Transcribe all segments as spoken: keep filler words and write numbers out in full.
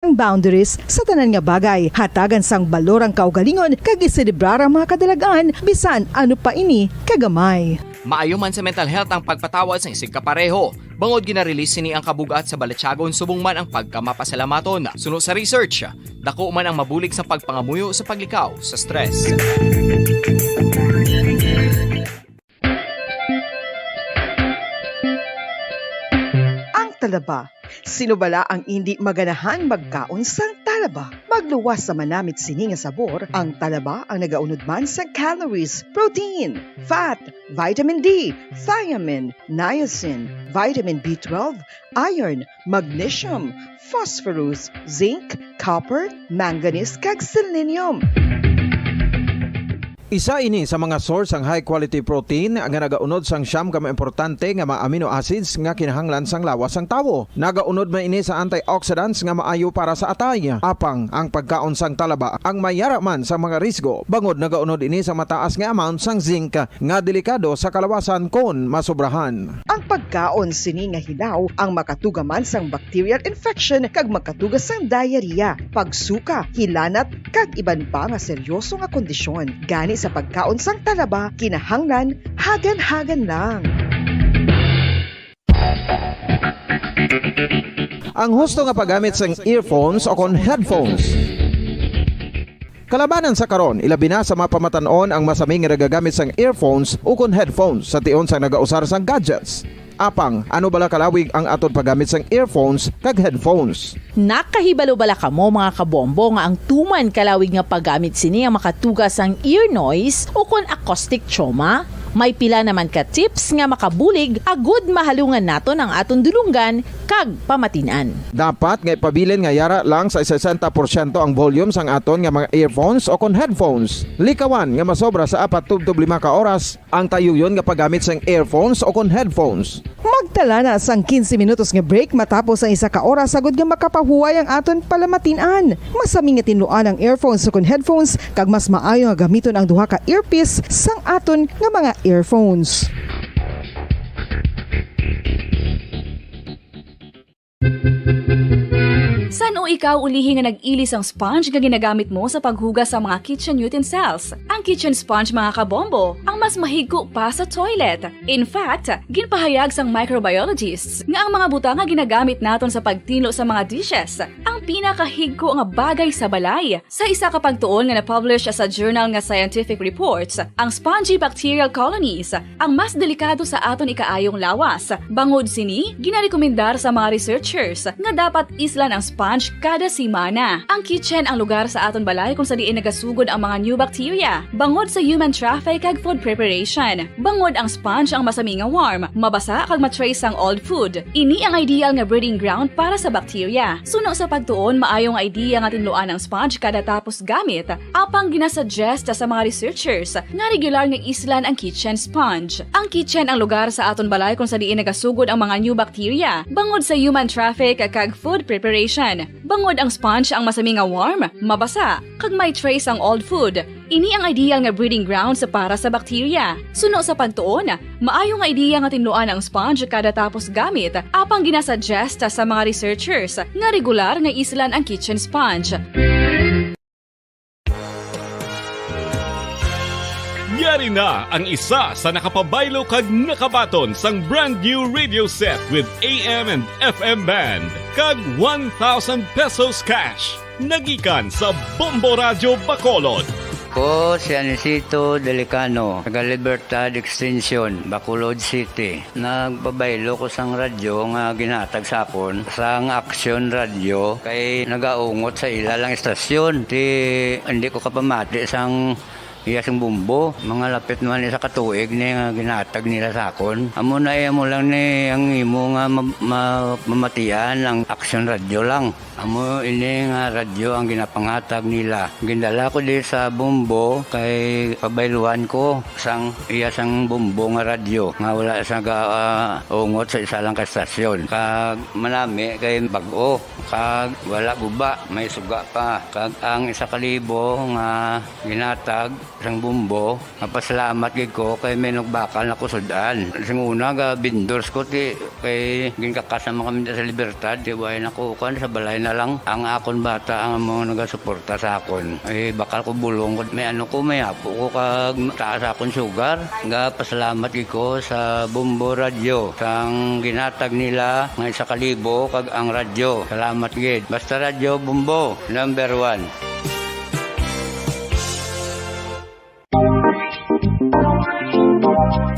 ang boundaries sa tanan nga bagay, hatagan sang balor ang kaugalingon, kag iselebrar ang mga kadalag-an, bisan ano pa ini kagamay. Maayo man sa mental health ang pagpatawad sang isigkapareho, bangod gina-release sini ang kabug-at sa balatyagon subong man ang pagkamapasalamaton. Suno sa research, dako man ang mabulig sa pagpangamuyo sa paglikaw sa stress. Ang talaba. Sino bala ang indi maganahan magkaon sang talaba? Magluwas sa manamit sini nga sabor, ang talaba ang nagaunod man sang calories, protein, fat, vitamin D, thiamine, niacin, vitamin B twelve, iron, magnesium, phosphorus, zinc, copper, manganese, kag selenium. Isa ini sa mga source sang high quality protein nga nagaunod sang siyam ka mga importante nga mga amino acids nga kinahanglan sang lawas sang tawo. Nagaunod man ini sa antioxidants nga maayo para sa atay. Apang ang pagkaon sang talaba ang mayara man sa mga risgo, bangod nagaunod ini sa mataas nga amount sang zinc nga delikado sa kalawasan kon masobrahan. Ang pagkaon sini nga hilaw ang makatuga man sang bacterial infection kag makatuga sang diarrhea, pagsuka, hilanat, kag iban pa nga seryoso nga kondisyon. Gani sa pagkaon sang talaba, kinahanglan hagan-hagan lang. Ang husto nga paggamit sang earphones o kon headphones. Kalabanan sa karon, ilabi na sa mga pamatan-on ang masami nga nagagamit sang earphones ukon headphones sa tion sang nagausar sang gadgets. Apang, ano bala kalawig ang aton paggamit sang earphones kag headphones? Nakahibalo bala kamo, mga kabombo, nga ang tuman kalawig nga paggamit sini ang makatuga sang ear noise ukon acoustic trauma? May pila naman ka tips nga makabulig agud mahalungan naton ang aton dulonggan kag pamatin-an. Dapat nga ipabilin nga yara lang sa sesenta porsyento ang volume sang aton nga mga earphones o kon headphones. Likawan nga masobra sa apat tubtob lima ka oras ang tayuyon nga paggamit sang earphones o kon headphones. Magtala na sang quince minutos nga break matapos ang isa ka oras, agud nga makapahuway ang aton palamatin-an. Masami nga tinluan ang earphones o kon headphones, kag mas maayo nga gamiton ang duha ka earpiece sang aton nga mga earphones. San-o ikaw ulihi nga nag-ili sang sponge nga ginagamit mo sa paghugas sa mga kitchen utensils? Ang kitchen sponge, mga kabombo, ang mas mahigko pa sa toilet. In fact, ginpahayag sang microbiologists nga ang mga butang nga ginagamit naton sa pagtinlo sa mga dishes ang pinakahigko nga bagay sa balay. Sa isa ka pagtuon nga na-publish sa journal nga Scientific Reports, ang spongy bacterial colonies ang mas delikado sa aton ikaayong lawas. Bangod sini, ginarekomendar sa mga researchers nga dapat islan ang sponge kada semana. Ang kitchen ang lugar sa aton balay kung sa diin nagasugod ang mga new bacteria, bangod sa human traffic kag food preparation. Bangod ang sponge ang masami nga warm, mabasa kag ma-trace sang old food. Ini ang ideal nga breeding ground para sa bacteria. Suno sa pagtuon, maayo nga idea nga tinluan ang sponge kada tapos gamit. Apang ginasuggest sa mga researchers nga regular nga islan ang kitchen sponge. Ang kitchen ang lugar sa aton balay kung sa diin nagasugod ang mga new bacteria, bangod sa human traffic kag food preparation. Bangod ang sponge ang masami nga warm, mabasa, kag may trace ang old food. Ini ang ideal nga breeding grounds para sa bacteria. Suno sa pagtuon, maayo nga ideya nga tinluan ang sponge kada tapos gamit, apang ginasuggest sa mga researchers nga regular nga islan ang kitchen sponge. Yari na ang isa sa nakapabaylo kag nakabaton sang brand new radio set with A M and F M band kag one thousand pesos cash. Nagikan sa Bombo Radyo Bacolod. Ko si Anisito Delicano, taga Libertad Extension, Bacolod City. Nagpabaylo ko sang radyo nga ginhatag sa akon sang Action Radio kay nagaungot sa ila lang istasyon. Ti, hindi ko kapamati sang iya sing bumbo. Mga lapit naman isa ka tuig ni nga ginhatag nila sa akon. Amo na, eh, amo lang ni ang imo nga ma-, ma-, mamatian ang Action Radio lang. Amo ini nga radyo ang ginapanghatag nila. Gindala ko di sa bumbo kay pabayluhan ko sang iya sang bumbo nga radyo nga wala sa ga-, ah, ungot sa isa lang ka estasyon. Kag manami kay bag-o, kag wala guba, may suga pa. Kag ang isa ka libo nga ginhatag Sang Bombo, mapasalamat gid ko kay may nagbakal na ko sud-an. Sing una, ga vendors ko, ti, kay ginkakas naman kami sa Libertad, ti, way na ko, kan, sa balay na lang. Ang akon bata, ang mga nagasuporta sa akon. Eh, bakal ko bulong, may ano ko, may apo ko, kag taas akon sugar. Ga pasalamat gid ko sa Bombo Radyo, sang ginhatag nila nga isa ka libo, kag ang radyo. Salamat gid. Basta Radyo, Bombo, number one.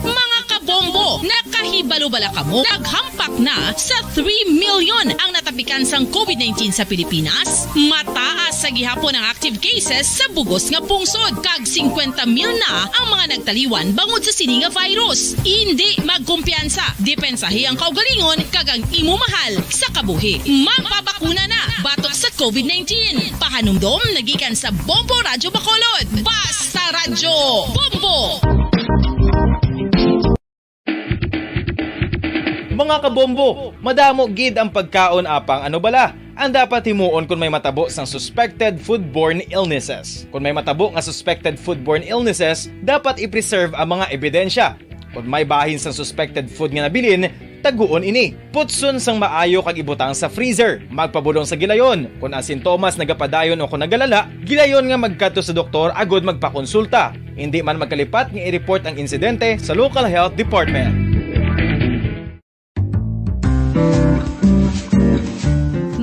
Mga kabombo, nakahibalo bala kamo? Naghampak na sa three million ang natapikan sang COVID nineteen sa Pilipinas. Mataas sa gihapon ang active cases sa bugos nga pungsod, kag singkwenta mil na ang mga nagtaliwan bangod sa sini nga virus. Indi magkumpiyansa, depensahi ang kaugalingon kag ang imo mahal sa kabuhi. Magpabakuna na batok sa COVID nineteen. Pahanumdom nagikan sa Bombo Radyo Bacolod. Basta Radyo Bombo! Mga kabombo, madamo gid ang pagkaon, apang ano bala ang dapat himuon kon may matabo sang suspected foodborne illnesses? Kon may matabo nga suspected foodborne illnesses, dapat i-preserve ang mga ebidensya. Kon may bahin sang suspected food nga nabilin, taguon ini. Putson sang maayo kag ibutang sa freezer. Magpabulong sa gilayon. Kon ang sintomas nagapadayon o kon nagalala, gilayon nga magkadto sa doktor agud magpakonsulta. Indi man magkalipat nga i-report ang insidente sa local health department.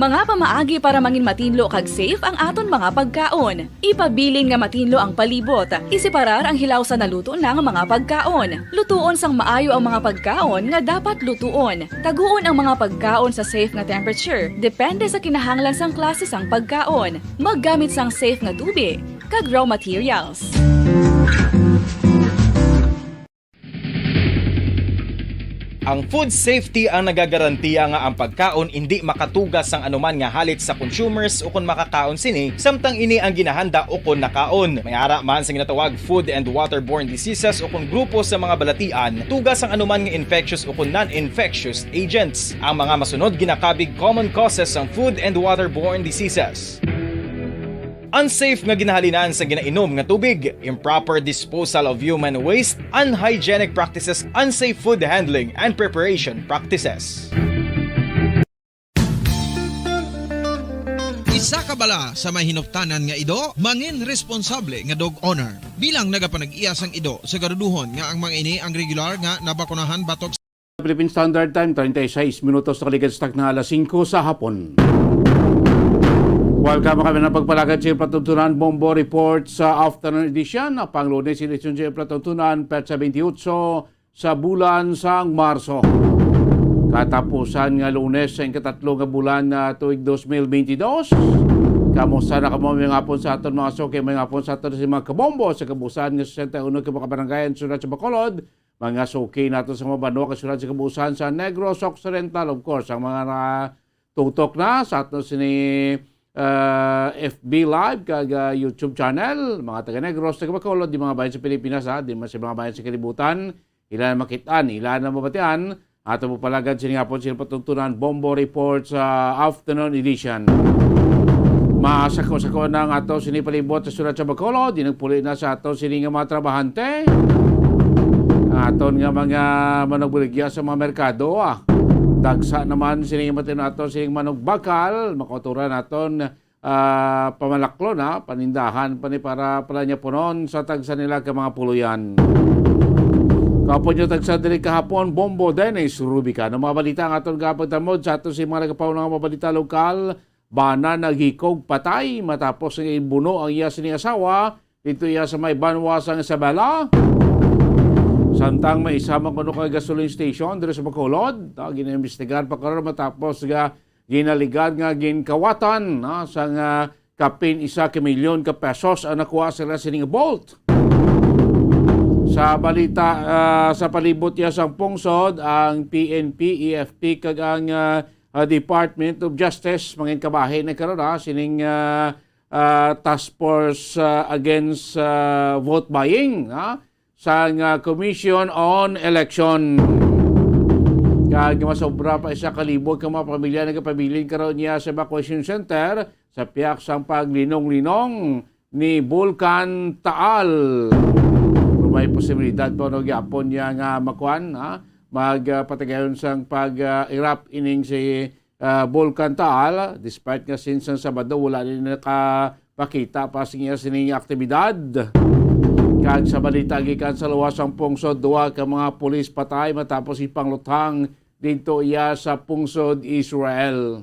Mga pamaagi para mangin matinlo kag safe ang aton mga pagkaon. Ipabilin nga matinlo ang palibot. Iseparar ang hilaw sa naluto na nga mga pagkaon. Lutuon sang maayo ang mga pagkaon nga dapat lutuon. Taguon ang mga pagkaon sa safe nga temperature, depende sa kinahanglan sang klase sang pagkaon. Maggamit sang safe nga tubi kag raw materials. Ang food safety ang nagagarantiya nga ang pagkaon indi makatugas sang anuman nga halit sa consumers ukon makakaon sini, samtang ini ang ginahanda ukon nakaon. May ara man sa ginatawag food and waterborne diseases ukon grupo sa mga balatian, tugas sang anuman nga infectious ukon non-infectious agents. Ang mga masunod ginakabig common causes sang food and waterborne diseases. Unsafe nga ginahalinan sa ginainom nga tubig, improper disposal of human waste, unhygienic practices, unsafe food handling and preparation practices. Isa ka bala sa may hinuptanan nga ido, mangin responsable nga dog owner. Bilang nagapanag-iya sang ido, siguraduhon nga ang mga ini ang regular nga nabakunahan batok Philippine Standard Time, treinta y seis minutos nakaligad sa takna alas singko sa hapon. Welcome kami ng pagpalagad sa patuntunan Bombo Report sa afternoon edition. Pang Lunes, edisyon sa patuntunan, petsa twenty-eight sa bulan sang Marso. Katapusan nga Lunes sa ikatatlo nga bulan na tuig dos mil twenty-two. Kamusta na kamo, mga hapon sa aton mga suki, mga hapon sa aton sa mga kabombo sa kabuusan nga sesenta y uno ka mga kabarangayan sa Bacolod, mga suki nato sa mga banwa kag syudad sa kabuusan sa Negros Occidental, of course, ang mga natutok na sa aton sini, ah, F B Live kag, ah, YouTube channel, mga taga Negros, taga Bacolod, di mga bayan sa Pilipinas, ha, di man sa mga bayan sa kalibutan, ila na makit-an, ila na mabatian, ato mo palagad sini hapon sila patuntunan Bombo Report sa afternoon edition. Masako-sako na ang ato sini palibot sa syudad sa Bacolod, di nagpuli na sa ato sini nga mga trabahante. Aton nga mga manugbaligya sa mga merkado, ah. Dagsa naman sini nga matin-, ato sini manugbakal, makauturan naton, ah, pamalaklo na, panindahan pa ni para pala niya punon sa tagsa nila ka mga puluyan. Kapon nyo tagsa diri kahapon, Bombo Dennis Rubicano. Mga balita ang aton kapagtamod sa ato si mga nagapauna nga mga balita lokal. Bana naghikog patay matapos nga ibuno ang iya sini asawa dito iya sa may banwa sang Isabela. Samtang may isa man kuno ka gasoline station diri sa Bacolod, no, ginaimbestigar pa karon matapos nga ginaligad nga ginkawatan, no, sang kapin isa ka milyon ka pesos ang nakuha sila sining vault. Sa balita, ah, sa palibot iya sang pungsod, ang P N P, E F P kag ang, ah, ah, Department of Justice, mangin kabahin na karon, ha, sining, ah, ah, Task Force, ah, Against, ah, Vote Buying, ha, sang, ah, Commission on Election. Kag masobra pa isa ka libo ka mga pamilya nagapabilin karon niya sa evacuation center sa piyak sang paglinong-linong ni Bulkan Taal. Pero may posibilidad pa, no, gyapon niya nga makuan, ha? Mag, ah, patigayon sang pag, ah, erupt ining si, ah, Bulkan Taal, despite nga since ang Sabado wala ni nakapakita pa sa iya sining aktibidad. Kag sa balita gikan sa luwas sang pungsod, duha ka mga pulis patay matapos ipangluthang didto iya sa pungsod Israel.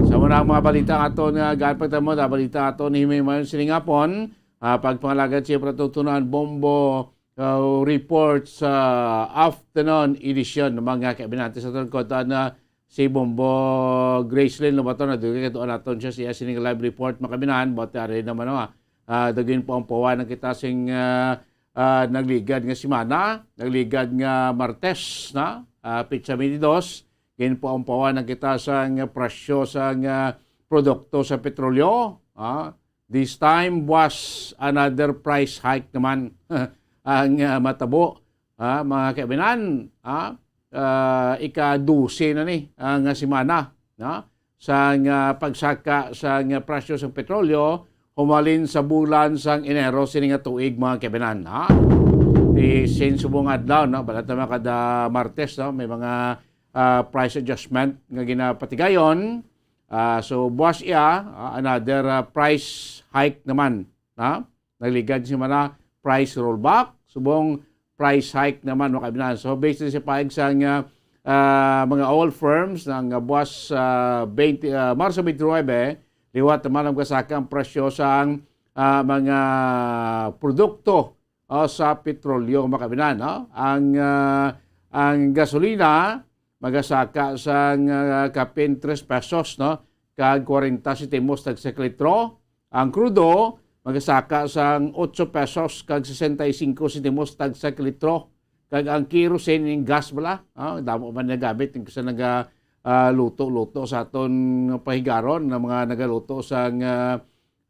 Sa muna ang mga balita nga aton nga gaan pagtamo, na balita nga aton himahimayon sining hapon, ah, pagpangalagad siya para tutunan bombo, ah, report sa afternoon edition, mga kaabinante. Sa tungkod na si Bombo Gracelyn Lobaton, na dugay katuan naton siya, siya sining live report, mga kaabinante, but ari naman, no, ah, ah, dagin po ang pawa ng kita sing, ah, ah, nagligad nga semana, nagligad nga Martes, na, ah, petsa twenty-two, ginpaumpawan na kita sang presyo sang, ah, produkto sa petrolyo, ah. This time, buwas, another price hike naman ang, ah, matabo, ah, mga kaibinan, ah. Ah, ika-dose na ni ang semana, no? Sang, ah, pagsaka sang presyo sang petrolyo humalin sa bulan sang Enero sini nga tuig, mga kaibinan, ha? Di sin subong adlaw, no? Balat naman kada Martes, no? May mga, ah, price adjustment nga ginapatigayon. Ah, so, buwas iya, ah, another, ah, price hike naman, ha? Nagligad si mana price rollback, subong price hike naman, mga kaibinan. So, based sa pahayag sang, ah, ah, mga oil firms, nga buwas, ah, twenty, ah, Marso twenty-nine, liwat naman ang kasaka ang presyo sang, ah, mga produkto, ah, sa petrolyo, mga kaibinan, no? Ang, ah, ang gasolina, magasaka sang, ah, kapin tres pesos, no? Kag kwarenta sentimos tagsa ka litro. Ang krudo, magasaka sang otso pesos kag sesenta y cinco sentimos tagsa ka litro. Kag ang kerosene, yung gas bala, ah, damo man nagamit, yung sa naga, ah, luto-luto sa aton pahigaron, na mga nagaluto sang, ah,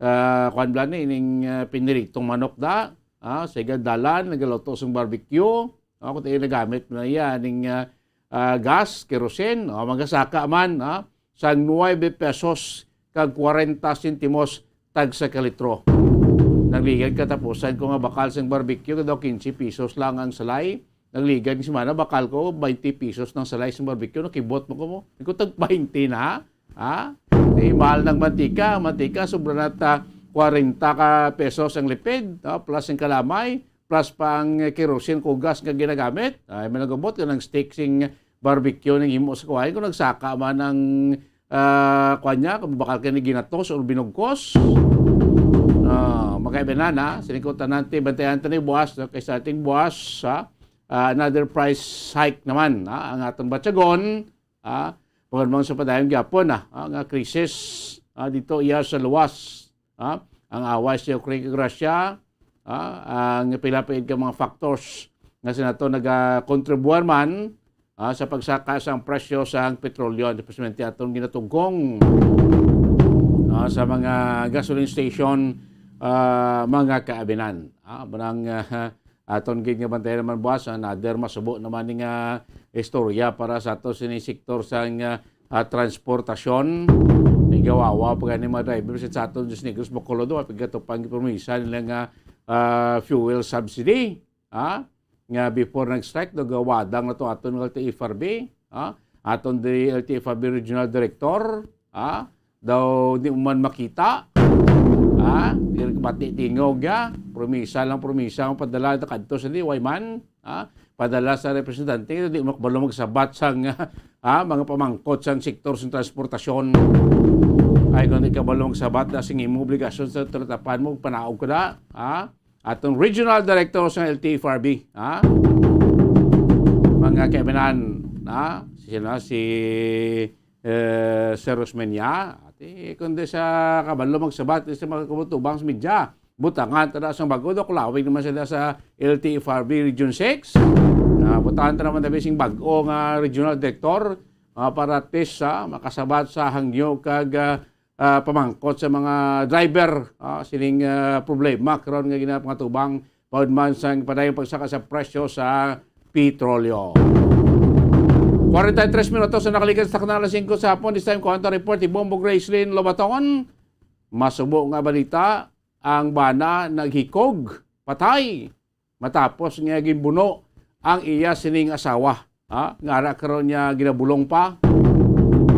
ah, kuwan bala ni, ining, ah, piniritong manok da, ah, sa igadalan, nagaluto sang barbecue, ah, kung tayo nagamit na iya, ning, ah, ah, gas, kerosene, ah, magasaka man, ah, sang nuebe pesos kag kwarenta sentimos tagsa ka litro. Nagligad katapusan ko nga bakal sang barbecue, daw quince pesos lang ang salay. Nagligad nga semana, bakal ko, twenty pesos ng salay sa barbecue. Nakibot mo ko mo. Ikaw, tag twenty na, ha? Di mahal ng mantika. Ang mantika, sobra na ta kwarenta ka pesos ang lipid, no? Plus ang kalamay, plus pa ang kerosene, kugas nga ginagamit. Ay, managabot ka ng steak sing barbecue ning himo sa kuwain. Kung nagsaka man ang, ah, kuwan niya, kung bakal ka ni ginatos o binugkos, ah, makaibanan, ha? Sining ko tanan, ti, bantayan ta ni buwas, no? Kay sa ating buwas, ha? Ah, another price hike naman, ha? Ang atong batyagon, ha? Pagod sa padayon gyapon, ha? Ah, nga krisis, ha? Dito iya sa luwas, ha? Ang away sa Ukraine kag Russia, ha? Ang pila pa ka mga factors nga sa nato nagakontribuar man, ah, sa pagsaka sang presyo sang petrolyo, especially atong ginatugkong, ah, sa mga gasoline station, ah, mga kaabinan. Ah, manang, ah, aton gid nga bantayan naman buwas, another masubo naman ni nga istorya para sa ato sini sektor sang, ah, ah, transportasyon. Igawawa pa gani mga driver sa aton sa Negros, Bacolod, wa pa gatupang promisa nila nga, ah, fuel subsidy. Ha? Nga before nag-strike, daw gawadang na to aton nga L T F R B, ha? Aton di L T F R B Regional Director, ha? Daw di man makita, ha? Di rin kabati tingog, ya. Promisa lang, promisa ang padala na kadto sa di, way man, ha? Padala sa representante, di makabalo magsabat sang, ha? Mga pamangkot sang sektor sa transportasyon. Ay, kung di kabalo magsabat, da sing imo obligasyon sa tinatapan mo, panaog ka da, ha? Atong Regional Director sa L T F R B, ha? Mga kaibanan, ha? Si, sino? Si, eh, Sir Rosmeña. Ati, kundi sa kabalo magsabat sa mga kumutubang sa media. Butangan ta na sang bago, do, kulawig naman sila sa L T F R B Region six. Ah, butangan ta naman tabi sing bago nga Regional Director, ah, para at least, ah, makasabat sa hangyo kag, ah, ah, pamangkot sa mga driver, ah, sining, ah, problema karon nga ginapangatubang paudman sang padayong pagsaka sa presyo sa petrolyo. Kwarenta y tres minutos na nakalikas sa kanal singko sa hapon. This time, kuwanta report ni Bombo Gracelyn Lobaton. Masubo nga balita, ang bana naghikog patay matapos nga ginbuno ang iya sining asawa. Ha? Nga ara karon niya ginabulong pa,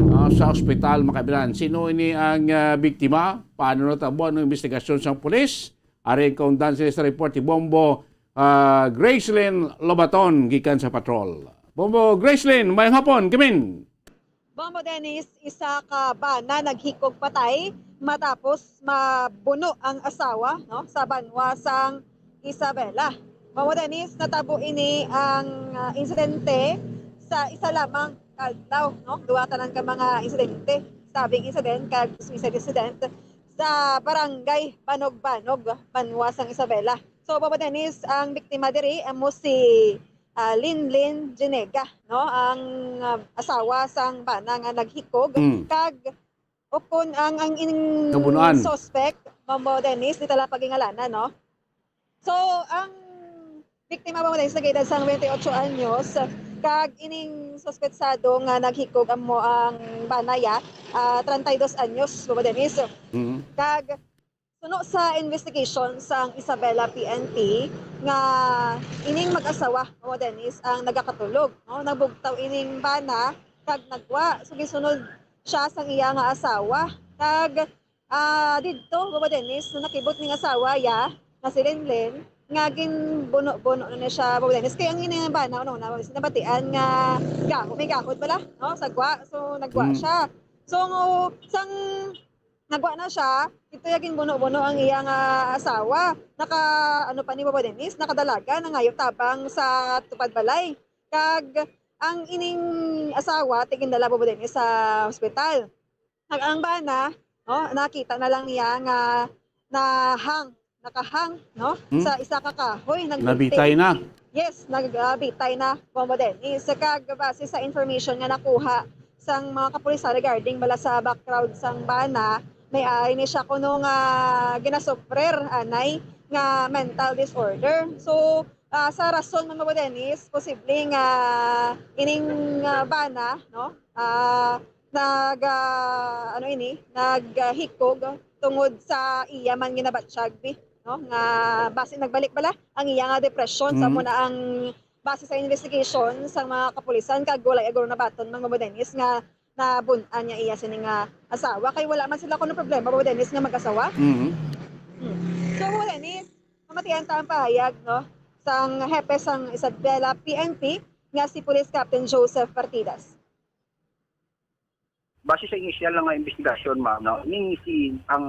ah, sa ospital, mga kaibigan. Sino ini ang, ah, biktima? Paano natabo? Anong investigasyon sang pulis? Ari ang kaundan sini sa report ni Bombo, ah, Gracelyn Lobaton gikan sa patrol. Bombo Gracelyn, mayong hapon, kamin. Bombo Dennis, isa ka bana naghikog patay matapos mabuno ang asawa, no, sa banwa sang Isabela. Bombo Dennis, natabo ini ang, ah, insidente sa isa lamang ka adlaw, no? Duha tanan ka mga insidente, stabbing incident kag suicide incident sa barangay Banog-Banog, banwa sang Isabela. So, Bombo Dennis, ang biktima diri amo si, ah, Linlin Ginega, no? Ang, ah, asawa sang bana nga naghikog. Mm. Kag ukon ang, ang ining Kabunuan. Suspect, Bombo Dennis, di ta lang pagingalanan, no? So, ang biktima, Bombo Dennis, nag-edad sang twenty-eight anyos, kag ining suspetsado nga naghikog amo ang bana ya, ah, treinta y dos anyos, Bombo Dennis. Mm. Kag suno sa investigation sang Isabela P N P nga ining mag-asawa, Bombo Dennis, ang nagakatulog, no? Nagbugtaw ining bana kag nagwa. So, gisunod siya sang iya nga asawa. Kag, ah, didto, Bombo Dennis, nakibot ning asawa ya nga si Lenlen, nga ginbuno-buno na ni siya, Bombo Dennis. Kay ang ini nga bana, una-una, Bombo Dennis, nabatian nga gahod, may gahod bala, no? Sa gwa. So, nagwa Mm. siya. So, sang nagwa na siya, ito ya ginbuno-buno ang iya nga asawa. Naka, ano pa ni, Bombo Dennis, nakadalagan, nangayo tabang sa tupad balay. Kag ang ining asawa, ti gindala, Bombo Dennis, sa ospital. Kag ang bana, no, nakita na lang niya nga nahang, nakahang, no, Hmm? sa isa ka kahoy. Nagpinti. Nabitay na. Yes, nag-, ah, bitay na, Bombo Dennis. Kag base sa information nga nakuha sang mga kapulisan regarding bala sa background sang bana, may ari ni siya kuno nga ginasuffer anay nga mental disorder. So, ah, sa rason man, Bombo Dennis, posible nga ining, ah, bana, no, ah, nag, ah, ano ini, naghikog tungod sa iya man ginabatsyag, bi, no, nga basi nagbalik bala ang iya nga depresyon. Sa Mm. Amo na ang base sa investigation sa mga kapulisan, kag wala ya guro nabaton man, Bombo Dennis, nga nabun-an niya iya sini nga asawa, kay wala man sila kuno problema, Bombo Dennis, nga mag-asawa. Mhm. Hmm. So, Bombo Dennis, mamatian ta ang pahayag, no, sang hepe sang Isabela P N P nga si Police Captain Joseph Partidas. Base sa inisyal lang nga investigasyon, ma'am, no, ni si, ang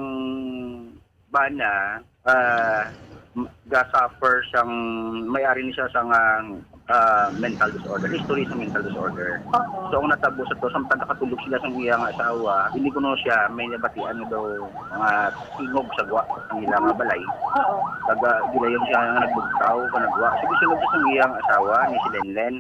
bana, ah, m-, ga-suffer sang, may ari ni siya sang, ah, ah, mental disorder, history sa mental disorder. Oo. So, ang natabo sa to, samtang nakatulog sila sang iya nga asawa, hindi kuno siya may nabatian nga daw mga tingog sa gwa ang ila nga balay. Oo. Taga, gilayon siya nga nagbugtaw, nga nagwa. So, gisunod siya sang iya nga asawa, ni si Lenlen.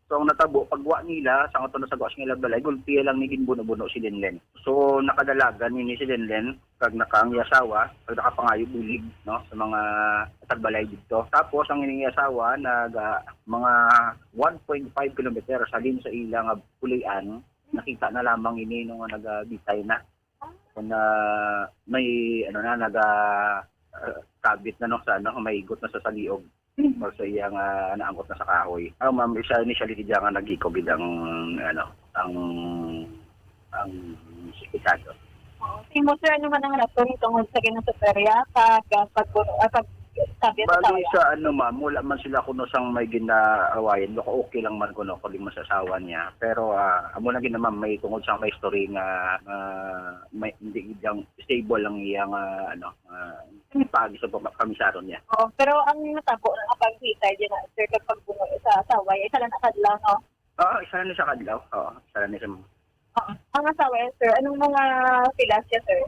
So, ang natabo, pagwa nila, sang ato na sa gwa sa ila balay, gulpi lang ni ginbuno-buno si Lenlen. So, nakadalagan ni, ni si Lenlen, kag naka ang iya asawa, kag nakapangayo bulig, no, sa mga tagbalay didto. Tapos, ang ining asawa, nag, ah, mga one point five kilometer sa halin sa ila nga pulian, nakita na lamang ini, no, nga nagabitay na. Kung na may, ano na, naga, ah, kabit na, no, sa, ano, maigot na sa saliog. Or sa iya nga naangkot na sa kahoy. Ah, ma'am, isa initially gid nga naghikog gid ang, ano, ang, ang suspetsado. Oo. Tingin mo, sir, ano man ang rason tungod sa ginasufferya kag, ah, pagbuno, ah, pag sabi sa Bali asawa? Sa ano, ma'am, wala man sila kuno sang may ginaawayan. Baka okay lang man kuno kung di man sa asawa niya. Pero, ah, amo lang gid na, ma'am, may tungod sa may story nga, ah, may, hindi gid lang stable ang iya nga, ano, ah, pag sa pama-, pamisaron niya. Oo, pero ang natabo na kapag suicide yun, sir, kag pagbuno sa asawa, isa lang na kadlaw, no? Oo, isa lang ni sa kadlaw. Oo, isa lang ni sa Oo. Ang asawa, sir, anong mga pilas siya, sir?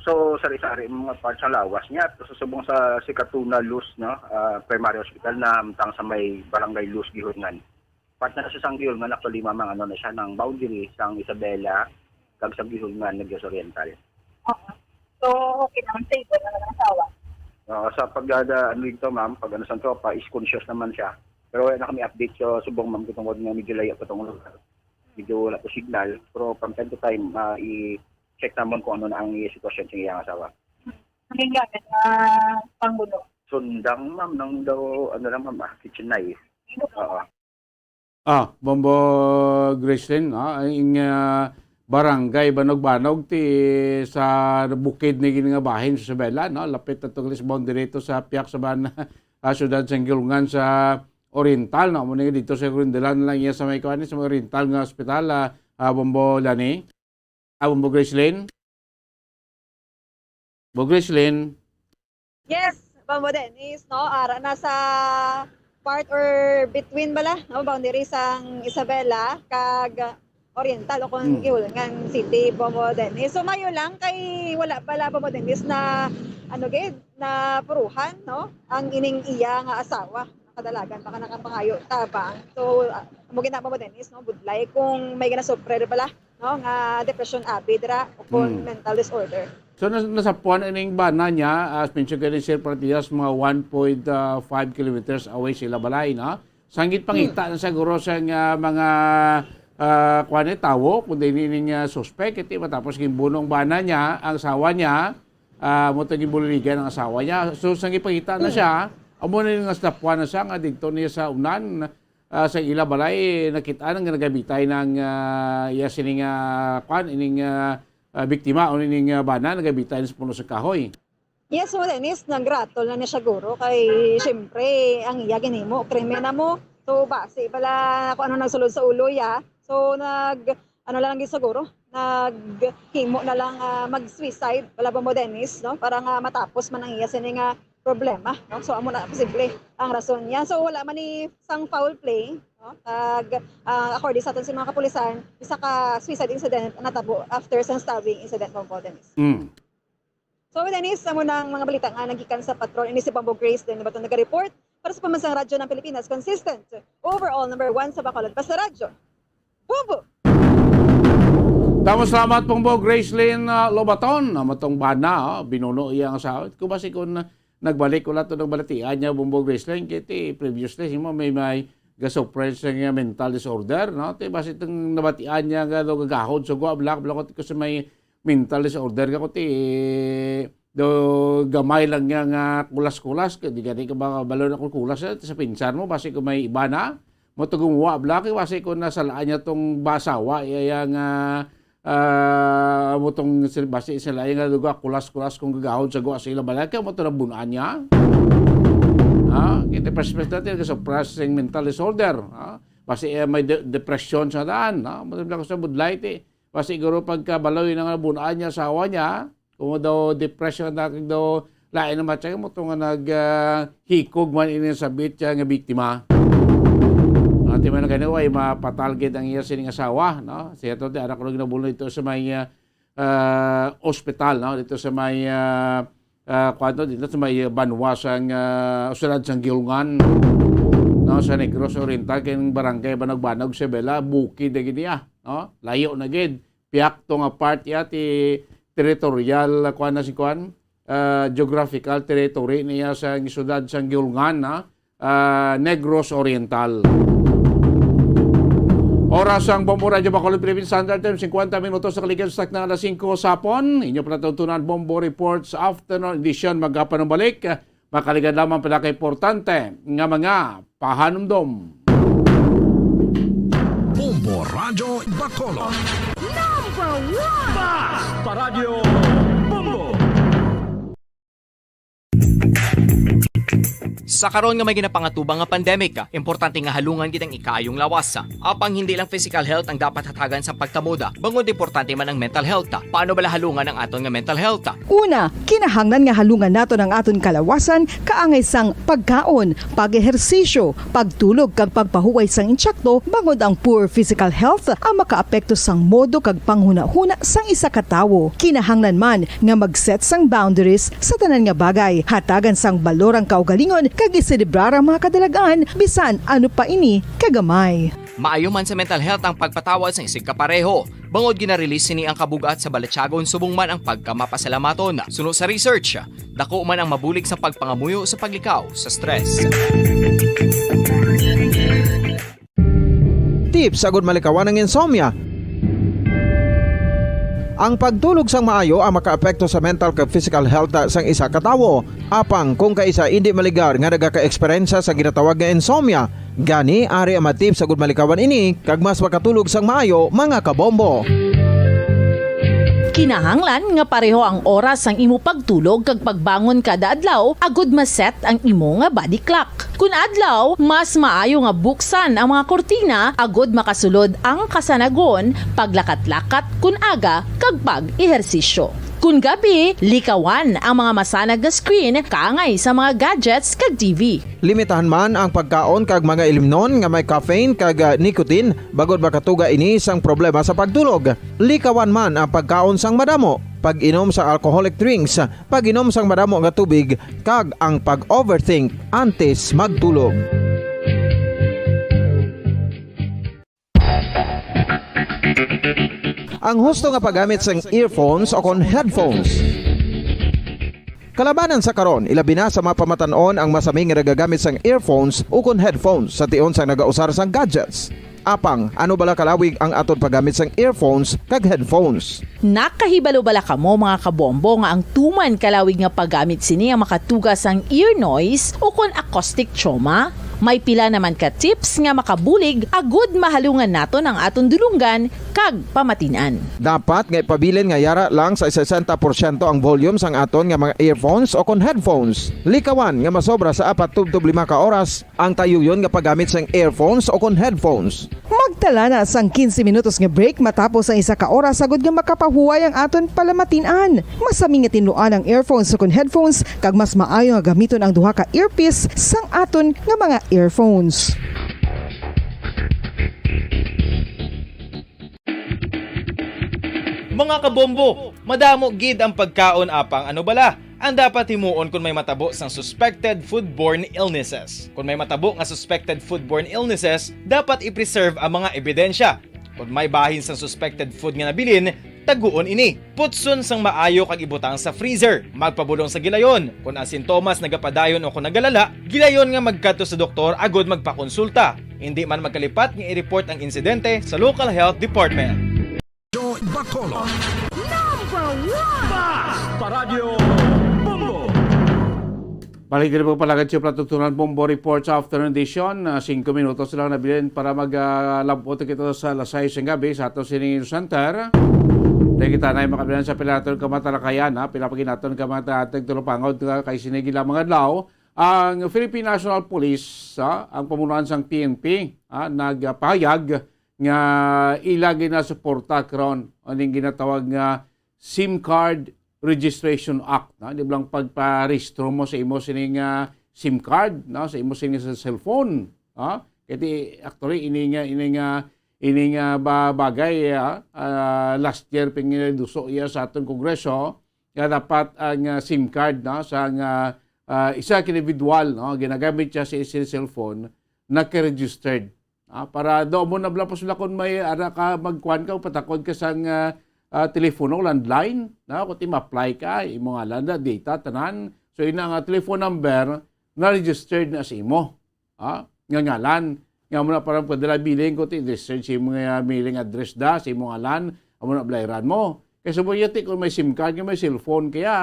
So, sari-sari ang mga parts sa lawas niya. So, subong sa Sikatuna Luz, no? Ah, Primary Hospital na, tang sa may Barangay Luz, Gihurngan. Part na siya sang Gihurngan, actually, ma'am, ang ano na siya, ng boundary sang Isabela, kag sa Gihurngan, Negros Oriental. Oo. So, okay naman, stable naman ang asawa. Oo, sa pag, ah, ano dito, ma'am, pag ano sa tropa, is conscious naman siya. Pero wala na kami update sa subong, ma'am, kung tungod nga medyo layo pa tong lugar. Medyo wala pa signal. Pero from time to time, ah, i-, Check namon kung ano na ang iya sitwasyon sa iyang asawa. Ang gamit na panggulo. Sundang, ma'am, nang daw, ano lang, ma'am, ah, kitchen knife. Oo. Ah, Bombo Gracelyn, no? Ang, ah, barangay Banog-Banog ti sa bukid ni gini nga bahin sa Isabela, no? Lapit na to, boundary to sa piyak sa ban-, ah, siyudad sa Gilungan sa Oriental, no? Amo ni dito sa Grindalan lang iya sa may kuan, sa may Oriental nga ospital, ah, ah, Bombo Lani. Ah, Bombo Gracelyn? Bo Gracelyn? Yes, Bombo Dennis, no? Ara na sa part or between bala, no? Boundary sang Isabela kag Oriental o kung Hmm. Gilungan City, Bombo Dennis. So, mayo lang kay wala pala, Bombo Dennis, na, ano gid, na puruhan, no? Ang ining iya nga asawa, kadalagan baka nakapangayo tabang. So, ah, amo gid na, Bombo Dennis, no? Budlay kung may ginasuffer bala, no, nga depression abi dira o kon Hmm. mental disorder. So, nas-, nasapuan ining bana niya, as mentioned kay Sir Partidas, mga one point five kilometers away sa ila balay, no? Sang gid pangita Hmm. na siguro sa nga mga, ah, kuwan ni tawo, kung di ni ning, ah, suspect, iti matapos ginbuno ang bana niya, ang asawa niya, ah, mo to ginbuliligan ang asawa niya. So, sang gid pangita na Hmm. siya, amo na yung nasapuan na siya nga dito niya sa unan, ah, sa ila balay, nakit-an nga nagabitay ng, ah, iya sining, ah, kwan, ining, ah, ah, biktima o ining, ah, bana, nagabitay na sa puno sa kahoy. Yes, so, Dennis, nagratol na ni siya, guro, kay, siyempre, ang iya ginhimo, krimen na mo. So, basi pala kung ano nagsulod sa ulo, ya. So, nag, ano lang gid siguro, naghimo na lang, ah, mag-suicide, wala ba mo, Dennis, no? Para nga matapos man ang iya sini nga problema, no? So, amo na posible ang rason niya. So, wala man ni sang foul play, no? Kag, ah, according sa aton sa mga kapulisan, isa ka suicide incident ang natabo after sang stabbing incident, Bombo Dennis. Mm. So, Dennis, amo na ang mga balita nga nagikan sa patrol. Ini si Bombo Grace, din ba ito nag-report para sa Pambansang Radyo ng Pilipinas, consistent, overall number one sa Bacolod, basta radyo. Bombo! Damo salamat, Bombo Gracelyn, ah, Lobaton. Amo tong bana, oh, binuno iya ang asawa. Kung basi kung, ah, nagbalik, wala to nagbalatian niya, Bombo Gracelyn, kay ti previously, simo may, may gasuffer sa nga mental disorder, no? Ti basi itong nabatian niya nga daw gagahod sa gwa, black, black, ko sa may mental disorder ka, ko ti do gamay lang niya nga kulas-kulas, kay di gani ka ba balon ako kulas, eh, sa pinsan mo, basi ko may iba na, mo to gumuwa, black, eh, basi ko nasalaan niya tong basawa, iya, iya nga, ah, mo tong sil-, basi sila iya nga lugar, kulas-kulas kung gagahon sa guwa sa ilang balay, kaya mo to nabunuan niya. Ha? Kita perspective natin, ka suppressing mental disorder, ha? Basi, eh, may de-, depression sa daan, ha? Mo to lang sa budlay, ti. Basi siguro pagkabaloy na nga nabunuan niya, asawa niya, kung daw depression na, kag daw lain naman siya, mo to nga nag, ah, hikog man ini sa bit siya nga biktima. Ati man gani, way mapatal gid ang iya sining asawa, no? Siya to, ti anak ko lang nabulong dito sa may, ah, ah, ospital, no? Dito sa may, ah, ah, kwan to, dito sa may banwa sang, ah, syudad sang Gilungan, no? Sa Negros Oriental, kay barangay Banog-Banog, Isabela, bukid na gid iya, no? Layo na gid. Piyak to nga part iya ti territorial, ah, kuan na si kuan, ah, geographical territory niya sa syudad sang Gilungan, ha? Ah, Negros Oriental. Oras ang Bombo Radyo Bacolod, Philippine Standard Time, singkwenta minutos sa kaligid sa takna alas singko sa hapon. Inyo pala tuntunan, Bombo Reports Afternoon Edition. Magapan ang balik. Makaligad lamang pala ka importante nga mga pahanumdom. Bombo Radyo Bacolod. Number one! Bas! Paradyo Bombo! Sa karon nga may ginapangatubang nga pandemic, importante nga halungan gid ang ikaayong lawas. Apang hindi lang physical health ang dapat hatagan sa pagtamod, bangod importante man ang mental health. Paano bala halungan ang aton nga mental health? Una, kinahanglan nga halungan naton ang aton kalawasan kaangay sang pagkaon, pag-ehersisyo, pagtulog kag pagpahuway sang intsakto, bangod ang poor physical health ang makaapekto sang modo kag panghunahuna sang isa ka tawo. Kinahanglan man nga mag-set sang boundaries sa tanan nga bagay, hatagan sang balor ang kaugalingon kag iselebrar ang mga kadalag-an bisan ano pa ini kagamay. Maayo man sa mental health ang pagpatawad sang isigkapareho, bangod gina-release sini ang kabug-at sa balatyagon subong man ang pagkamapasalamaton. Suno sa research, dako man ang mabulig sa pagpangamuyo sa paglikaw sa stress. Tips agud malikawan ang insomnia. Ang pagtulog sang maayo ang makaapekto sa mental kag physical health sang isa ka tawo. Apang kung kaisa indi maligar nga nagakaeksperyensya sa ginatawag nga insomnia, gani ari ang mga tips agud malikawan ini kag mas makatulog sang maayo, mga kabombo. Kinahanglan nga pareho ang oras sang imo pagtulog kag pagbangon kada adlaw agud ma-set ang imo nga body clock. Kun adlaw, mas maayo nga buksan ang mga kurtina agud makasulod ang kasanagon, paglakat-lakat kun aga, kag pag-ehersisyo. Kun gabi, likawan ang mga masanag nga screen kaangay sa mga gadgets kag T V. Limitahan man ang pagkaon kag mga ilimnon nga may caffeine kag, ah, nicotine, bangod makatuga ini sang problema sa pagtulog. Likawan man ang pagkaon sang madamo, pag-inom sa alcoholic drinks, pag-inom sang madamo nga tubig, kag ang pag-overthink antes magtulog. Ang husto nga paggamit sang earphones o kon headphones. Kalabanan sa karon, ilabi na sa mga pamatan-on ang masami nga nagagamit sang earphones o kon headphones sa tion sang nagausar sang gadgets. Apang, ano bala kalawig ang aton paggamit sang earphones kag headphones? Nakahibalo bala kamo, mga kabombo, nga ang tuman kalawig nga paggamit sini ang makatuga sang ear noise o kon acoustic trauma? May pila naman ka tips nga makabulig agud mahalungan naton ang aton dulonggan kag pamatin-an. Dapat nga ipabilin nga yara lang sa sesenta porsyento ang volume sang aton nga mga earphones o kon headphones. Likawan nga masobra sa apat tubtob lima ka oras ang tayuyon nga paggamit sang earphones o kon headphones. Magtala na sang quince minutos nga break matapos ang isa ka oras, agud nga makapahuway ang aton palamatin-an. Masami nga tinluan ang earphones o kon headphones, kag mas maayo nga gamiton ang duha ka earpiece sang aton nga mga earphones. Mga kabombo, madamo gid ang pagkaon, apang ano bala ang dapat himuon kon may matabo sang suspected foodborne illnesses? Kon may matabo nga suspected foodborne illnesses, dapat i-preserve ang mga ebidensya. Kon may bahin sang suspected food nga nabilin, taguon ini. Putson sang maayo kag ibutang sa freezer. Magpabulong sa gilayon. Kon ang sintomas nagapadayon o kon nagalala, gilayon nga magkadto sa doktor agud magpakonsulta. Indi man magkalipat nga i-report ang insidente sa local health department. Joy Bacolod. Number one. Basta Radyo Bombo. Balik diri po palagad sa Platutunan Bombo Report sa afternoon edition. Ah, singko minutos lang nabilin para mag, ah, labot kita sa alas sais ng gabi sa ato sining center. Dahil kita na yung makabilan sa pilaton ka matalakayan, ha? Pila pa ginaton ka mga tagtulopangod ka kay sinigi lang mga adlaw. Ang Philippine National Police, ha? Ang pamunuan sang P N P, ha? Nagpahayag nga ila ginasuporta karon aning ginatawag nga SIM Card Registration Act, no? Di ba lang pagparehistro mo sa imo sining, ah, SIM card, no? Sa imo sining sa cellphone, ha? Kaya di, actually, ini nga, ini nga, ini nga ba, bagay, ah, ah, last year, pinginduso iya sa atong Kongreso, nga dapat ang, ah, SIM card, no? Sa nga, ah, isa ka individual, no? Ginagamit siya sa isa cellphone, naka-registered. Ah, para do mo na bala pa sila kung may ara ka, magkuan ka, patakod ka sang, ah, ah, telepono, landline, na, kung ti ma-apply ka, imo ngalan na, data, tanan. So, ina nga telephone number na registered na sa imo. Ah, nga ngalan. Nga mo na parang pwede lang billing, kung ti registered sa imo nga mailing address da, sa imo ngalan, amo na bala iran mo. Kaya sa mo, yati, kung may SIM card, nga may cellphone, kaya,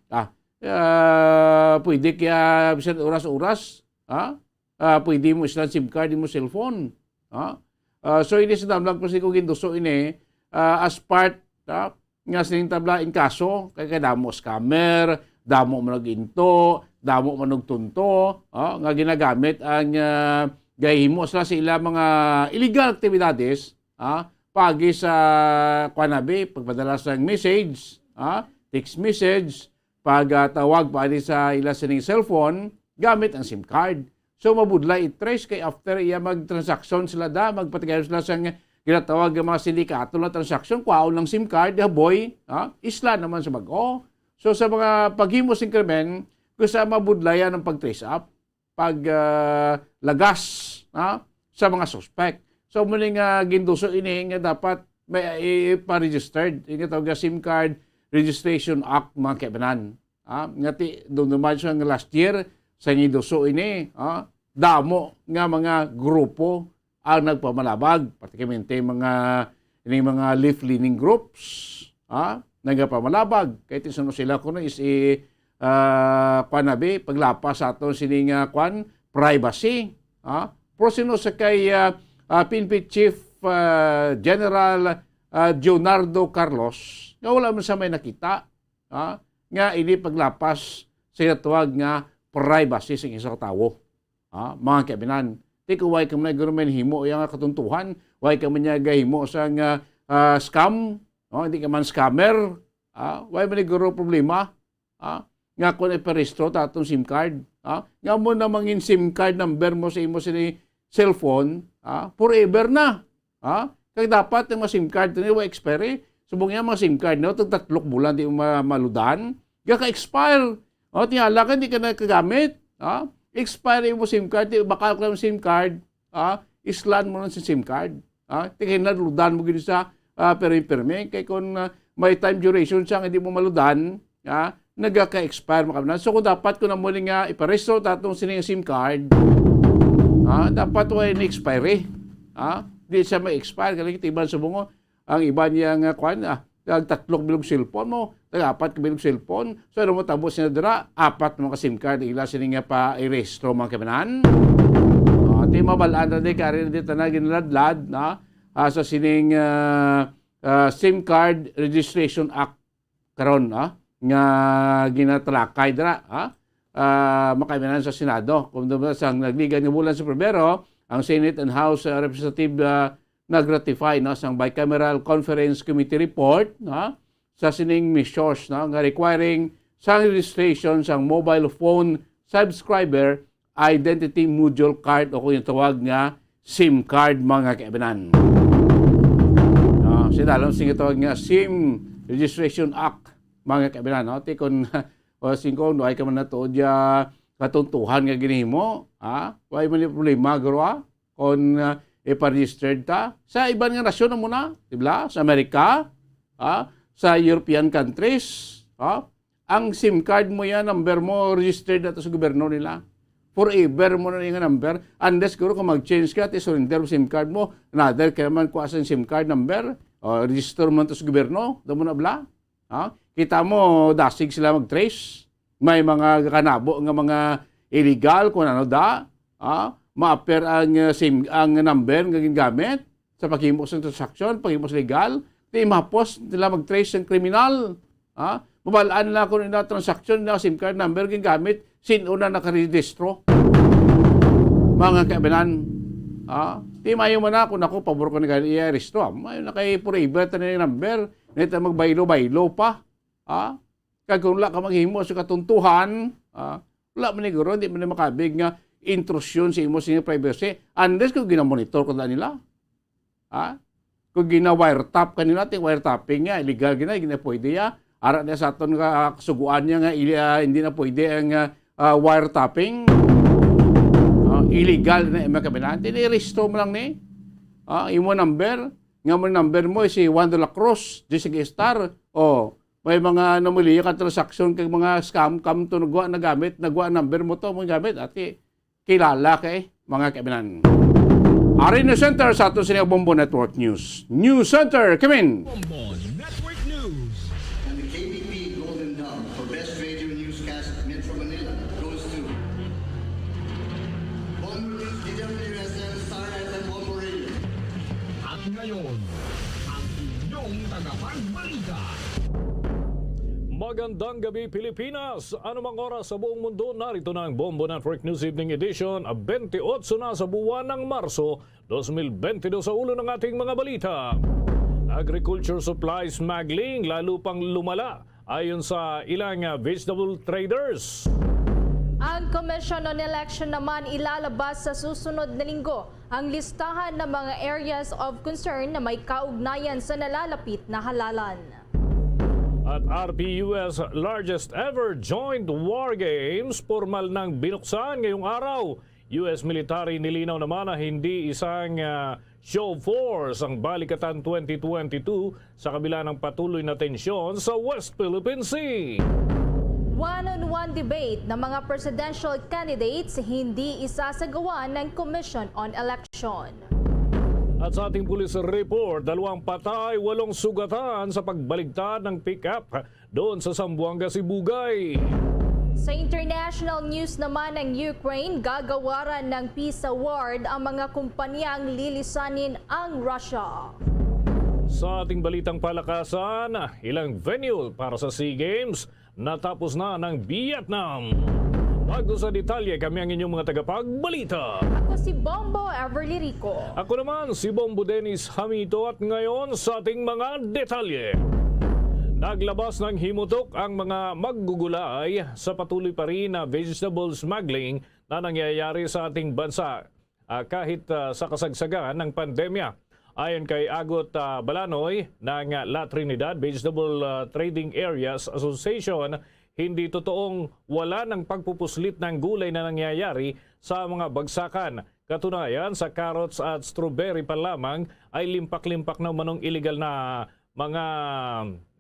ah, ah, pwede kaya, bisan oras-oras, ah, ah, pwede mo sila SIM card, imo cellphone. Ha? Ah, so, ini sa damlag pa si ko ginduso ini, ah, as part, ha, nga sining tabla in kaso, kay, kay damo scammer, damo man nag-into, damo man nagtunto, ha, nga ginagamit ang, ah, gahimo sila sa ila mga illegal activities, ha, pagi sa, kuan abi, pagpadala sang message, ha, text message, pagtawag pa ani sa ila sining cellphone gamit ang SIM card. So, mabudlay i-trace kay after iya mag-transaction sila da, magpatigayon sila sa ginatawag nga mga sindikato na transaction, kwaon ang SIM card, haboy, ha? Isla naman sa bag-o. So, sa mga paghimo sing krimen, gusto mabudlayan ang pag-trace up, pag, ah, lagas, ha? Sa mga suspect. So, muli nga ginduso ini nga dapat may i-, ipa-registered, yung tawag nga SIM card Registration Act, mga kaibanan. Ah, nga ti, dumduman siya nga last year, sa Nidoso ini, ah, damo nga mga grupo ang nagpamalabag, particularmente mga, ining mga left-leaning groups, ha, nagapamalabag. Kay ti suno sila kuno is i, ah, kuwan na bi, paglapas sa aton sini nga kuwan, privacy. Ha? Pero sino sa kay, ah, ah, P N P Chief, ah, General, ah, Leonardo Carlos, nga wala man sa may nakita, ha, nga ini paglapas sa ginatawag nga privacy sa isa ka tawo. Ha, mga kaibinan, ti kung way ka man guro man himo iya nga katuntuhan, way ka man niya gahimo sa nga, ah, scam, no? Hindi ka man scammer, ha? Way man guro problema, ha? Nga kung iparehistro ta atong SIM card, ha? Nga mo na mangin SIM card number mo sa imo sini cellphone, ha? Forever na. Ha? Kay dapat ang mga SIM card ni wa expiry. Subong niya mga SIM card no, tag tatlok bulan di mo ma-, maludan. Ga ka-expire. O, tingala ka, di ka na kagamit. Ha? Expire mo SIM card, di bakal ka ng SIM card. Ha? Islan mo lang sa SIM card. Ha? Tingin na ludan mo gid sa, ah, pirmi-pirmi. Kay kung, ah, may time duration siya nga di mo maludan, ha? Nagaka-expire mo kami na. So kung dapat ko na mo nga iparehistro tatong sining SIM card, ha? Dapat wa ni expiry. Ha? Di siya may expire. Kaya tiban sa bungo, ang iba niya nga kwan, ah, tag tatlong bilog cellphone mo, tag apat ka bilog cellphone. So, ano mo tabo siya dira? Apat mo ka SIM card, ila sini nga pa-erestro mga kamanan. Ah, ti mabalaan na di, kari na di tanan ginaladlad, na, ah, sa sining, ah, ah, SIM card Registration Act karon, ah, nga ginatalakay dira, ah, ah, makaimanan sa Senado. Kung sa nagligad nga bulan sa Pebrero, ang Senate and House, ah, Representative, ah, nag-ratify, no, sang Bicameral Conference Committee report, no, sa sining measures, no, nga requiring sang registration sang mobile phone subscriber identity module card o kung yung tawag nga SIM card, mga kaibanan. No, sa dalom sing tawag nga SIM Registration Act, mga kaibanan, no? Ti kon, o singko, no, ay ka man natuod ya katuntuhan nga ginhimo, ha? Way man yung problema, guro, ha? Kon, ah, ipa-registered ta. Sa iban nga nasyon na muna, di ba? Sa Amerika, ha? Sa European countries, ha? Ang SIM card mo yan, number mo, registered na to sa gobyerno nila. Forever mo na yung number. Unless, guro, kung mag-change ka, ti surrender mo SIM card mo, another ka naman kuha sa SIM card number, o register mo na to sa gobyerno, damo na bla. Ha? Kita mo, dasig sila mag-trace. May mga kanabo nga mga illegal, kung ano da. Ha? Ma-appear ang, uh, SIM, ang number nga ginagamit sa paghimo sa transaksyon, paghimo sa legal. Di mahapos nila mag-trace ang kriminal. Ha? Mabalaan nila kung ina transaksyon na SIM card number ginagamit, sin-o na nakarehistro. Mga kaibanan. Ha? Di mayo man ako, nako, pabor ko ni gani iya rehistro. Mayo na kay forever ta na yung number. Nita magbaylo-baylo pa. Ha? Kag kung wala ka maghimo sa katuntuhan, ha? Wala man ni guro, hindi man ni makabig nga intrusyon sa imo sa iyang privacy. Unless kung ginamonitor ka na nila. Ha? Kung gina-wiretap ka nila, ti wiretapping nga, illegal gina, hindi na pwede ya. Ara na sa aton nga, ah, kasuguan niya nga, ili-, ah, hindi na pwede ang, ah, ah, wiretapping. Ah, illegal na, mga kabinan. Ti, ni-rehistro mo lang ni. Ah, imo number, nga mo number mo, si Juan de la Cruz, Jessica Star, o, may mga anomalya ka transaksyon kag mga scam, kam to nagwa na gamit, nagwa number mo to, mo gamit, ati, kilala kay mga kaibanan. Ari na center sa ato sini Bombo Network News. News Center, Kimin. Bombo Network News. And the K B P Golden Dove for Best Radio Newscast at Metro Manila goes to Bombo News, D W S M, Star F M, Bombo Radio. At ngayon, ang inyong tagapagbalita. Magandang gabi, Pilipinas! Anumang oras sa buong mundo, narito na ang Bombo Network News Evening Edition, twenty-eight na sa buwan ng Marso, dos mil bente dos. Sa ulo ng ating mga balita, agriculture supply smuggling lalo pang lumala ayon sa ilang, ah, vegetable traders. Ang Commission on Election naman ilalabas sa susunod na linggo ang listahan ng mga areas of concern na may kaugnayan sa nalalapit na halalan. At R P U S largest ever joint war games, pormal nang binuksan ngayong araw. U S military nilinaw naman na hindi isang, ah, show of force ang Balikatan twenty twenty-two sa kabila ng patuloy na tensyon sa West Philippine Sea. One-on-one debate ng mga presidential candidates hindi isasagawa ng Commission on Election. At sa ating police report, dalawang patay, walong sugatan sa pagbaligtad ng pick-up doon sa Zamboanga, Sibugay. Sa international news naman, ang Ukraine gagawaran ng peace award ang mga kumpanyang lilisanin ang Russia. Sa ating balitang palakasan, ilang venue para sa SEA Games natapos na ng Vietnam. Bago sa detalye, kami ang inyong mga tagapagbalita. Ako si Bombo Everly Rico. Ako naman si Bombo Dennis Hamito at ngayon sa ating mga detalye. Naglabas ng himutok ang mga maggugulay sa patuloy pa rin na vegetable smuggling na nangyayari sa ating bansa, ah, kahit, ah, sa kasagsagan ng pandemya. Ayon kay Agot, ah, Balanoy ng, ah, La Trinidad Vegetable, ah, Trading Areas Association, hindi totoong wala ng pagpupuslit ng gulay na nangyayari sa mga bagsakan. Katunayan, sa carrots at strawberry pa lamang ay limpak-limpak na umanong iligal na mga,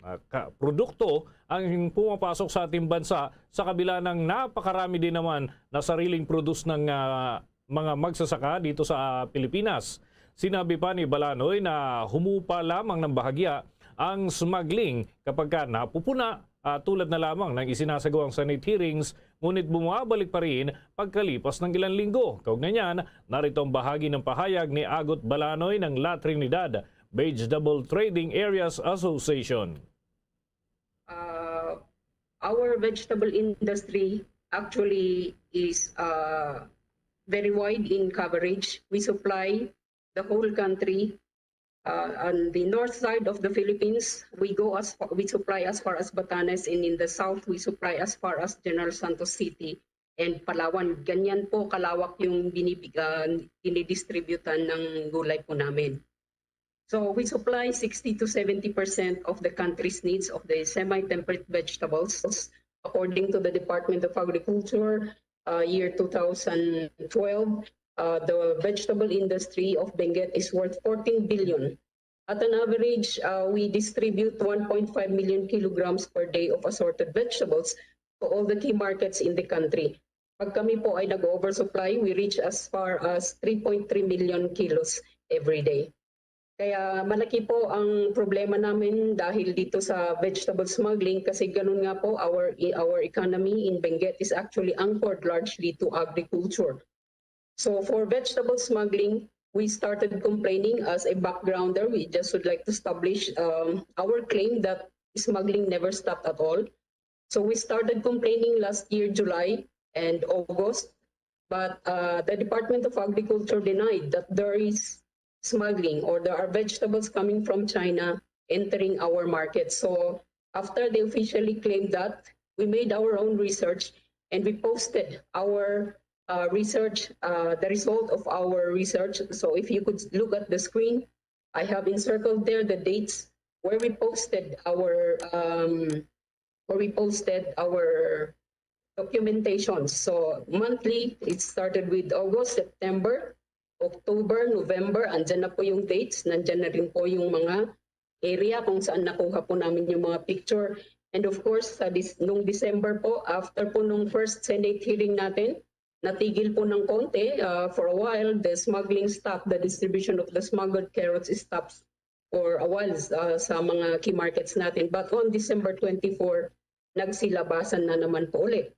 ah, ka-, produkto ang pumapasok sa ating bansa, sa kabila ng napakarami din naman na sariling produce ng, ah, mga magsasaka dito sa Pilipinas. Sinabi pa ni Balanoy na humupa lamang ng bahagya ang smuggling kapag ka napupuna, ah, tulad na lamang ng isinasagawang Senate hearings, ngunit bumabalik pa rin pagkalipas ng ilang linggo. Kaugnay niyan, narito ang bahagi ng pahayag ni Agot Balanoy ng La Trinidad Vegetable Trading Areas Association. Uh, our vegetable industry actually is uh, very wide in coverage. We supply the whole country. Uh, on the north side of the Philippines, we go as far, we supply as far as Batanes, and in the south, we supply as far as General Santos City and Palawan. Ganyan po kalawak yung binibig, uh, dinidistributan ng gulay po namin. So we supply sixty to seventy percent of the country's needs of the semi-temperate vegetables. According to the Department of Agriculture, uh, year two thousand twelve, uh, the vegetable industry of Benguet is worth fourteen billion. At an average, uh, we distribute one point five million kilograms per day of assorted vegetables to all the key markets in the country. Pag kami po ay nag-oversupply, we reach as far as three point three million kilos every day. Kaya malaki po ang problema namin dahil dito sa vegetable smuggling kasi ganun nga po, our, our economy in Benguet is actually anchored largely to agriculture. So for vegetable smuggling, we started complaining. As a backgrounder, we just would like to establish um, our claim that smuggling never stopped at all. So we started complaining last year, July and August, but uh, the Department of Agriculture denied that there is smuggling or there are vegetables coming from China entering our market. So after they officially claimed that, we made our own research and we posted our uh, research, uh, the result of our research. So if you could look at the screen, I have encircled there the dates where we posted our um, where we posted our documentation. So monthly, it started with August, September, October, November, andyan na po yung dates, nandyan na rin po yung mga area kung saan nakuha po namin yung mga picture. And of course, sa dis- nung December po, after po nung first Senate hearing natin, natigil po ng konti uh, for a while. The smuggling stopped, the distribution of the smuggled carrots stops for a while uh, sa mga key markets natin. But on December twenty-four, nagsilabasan na naman po ulit.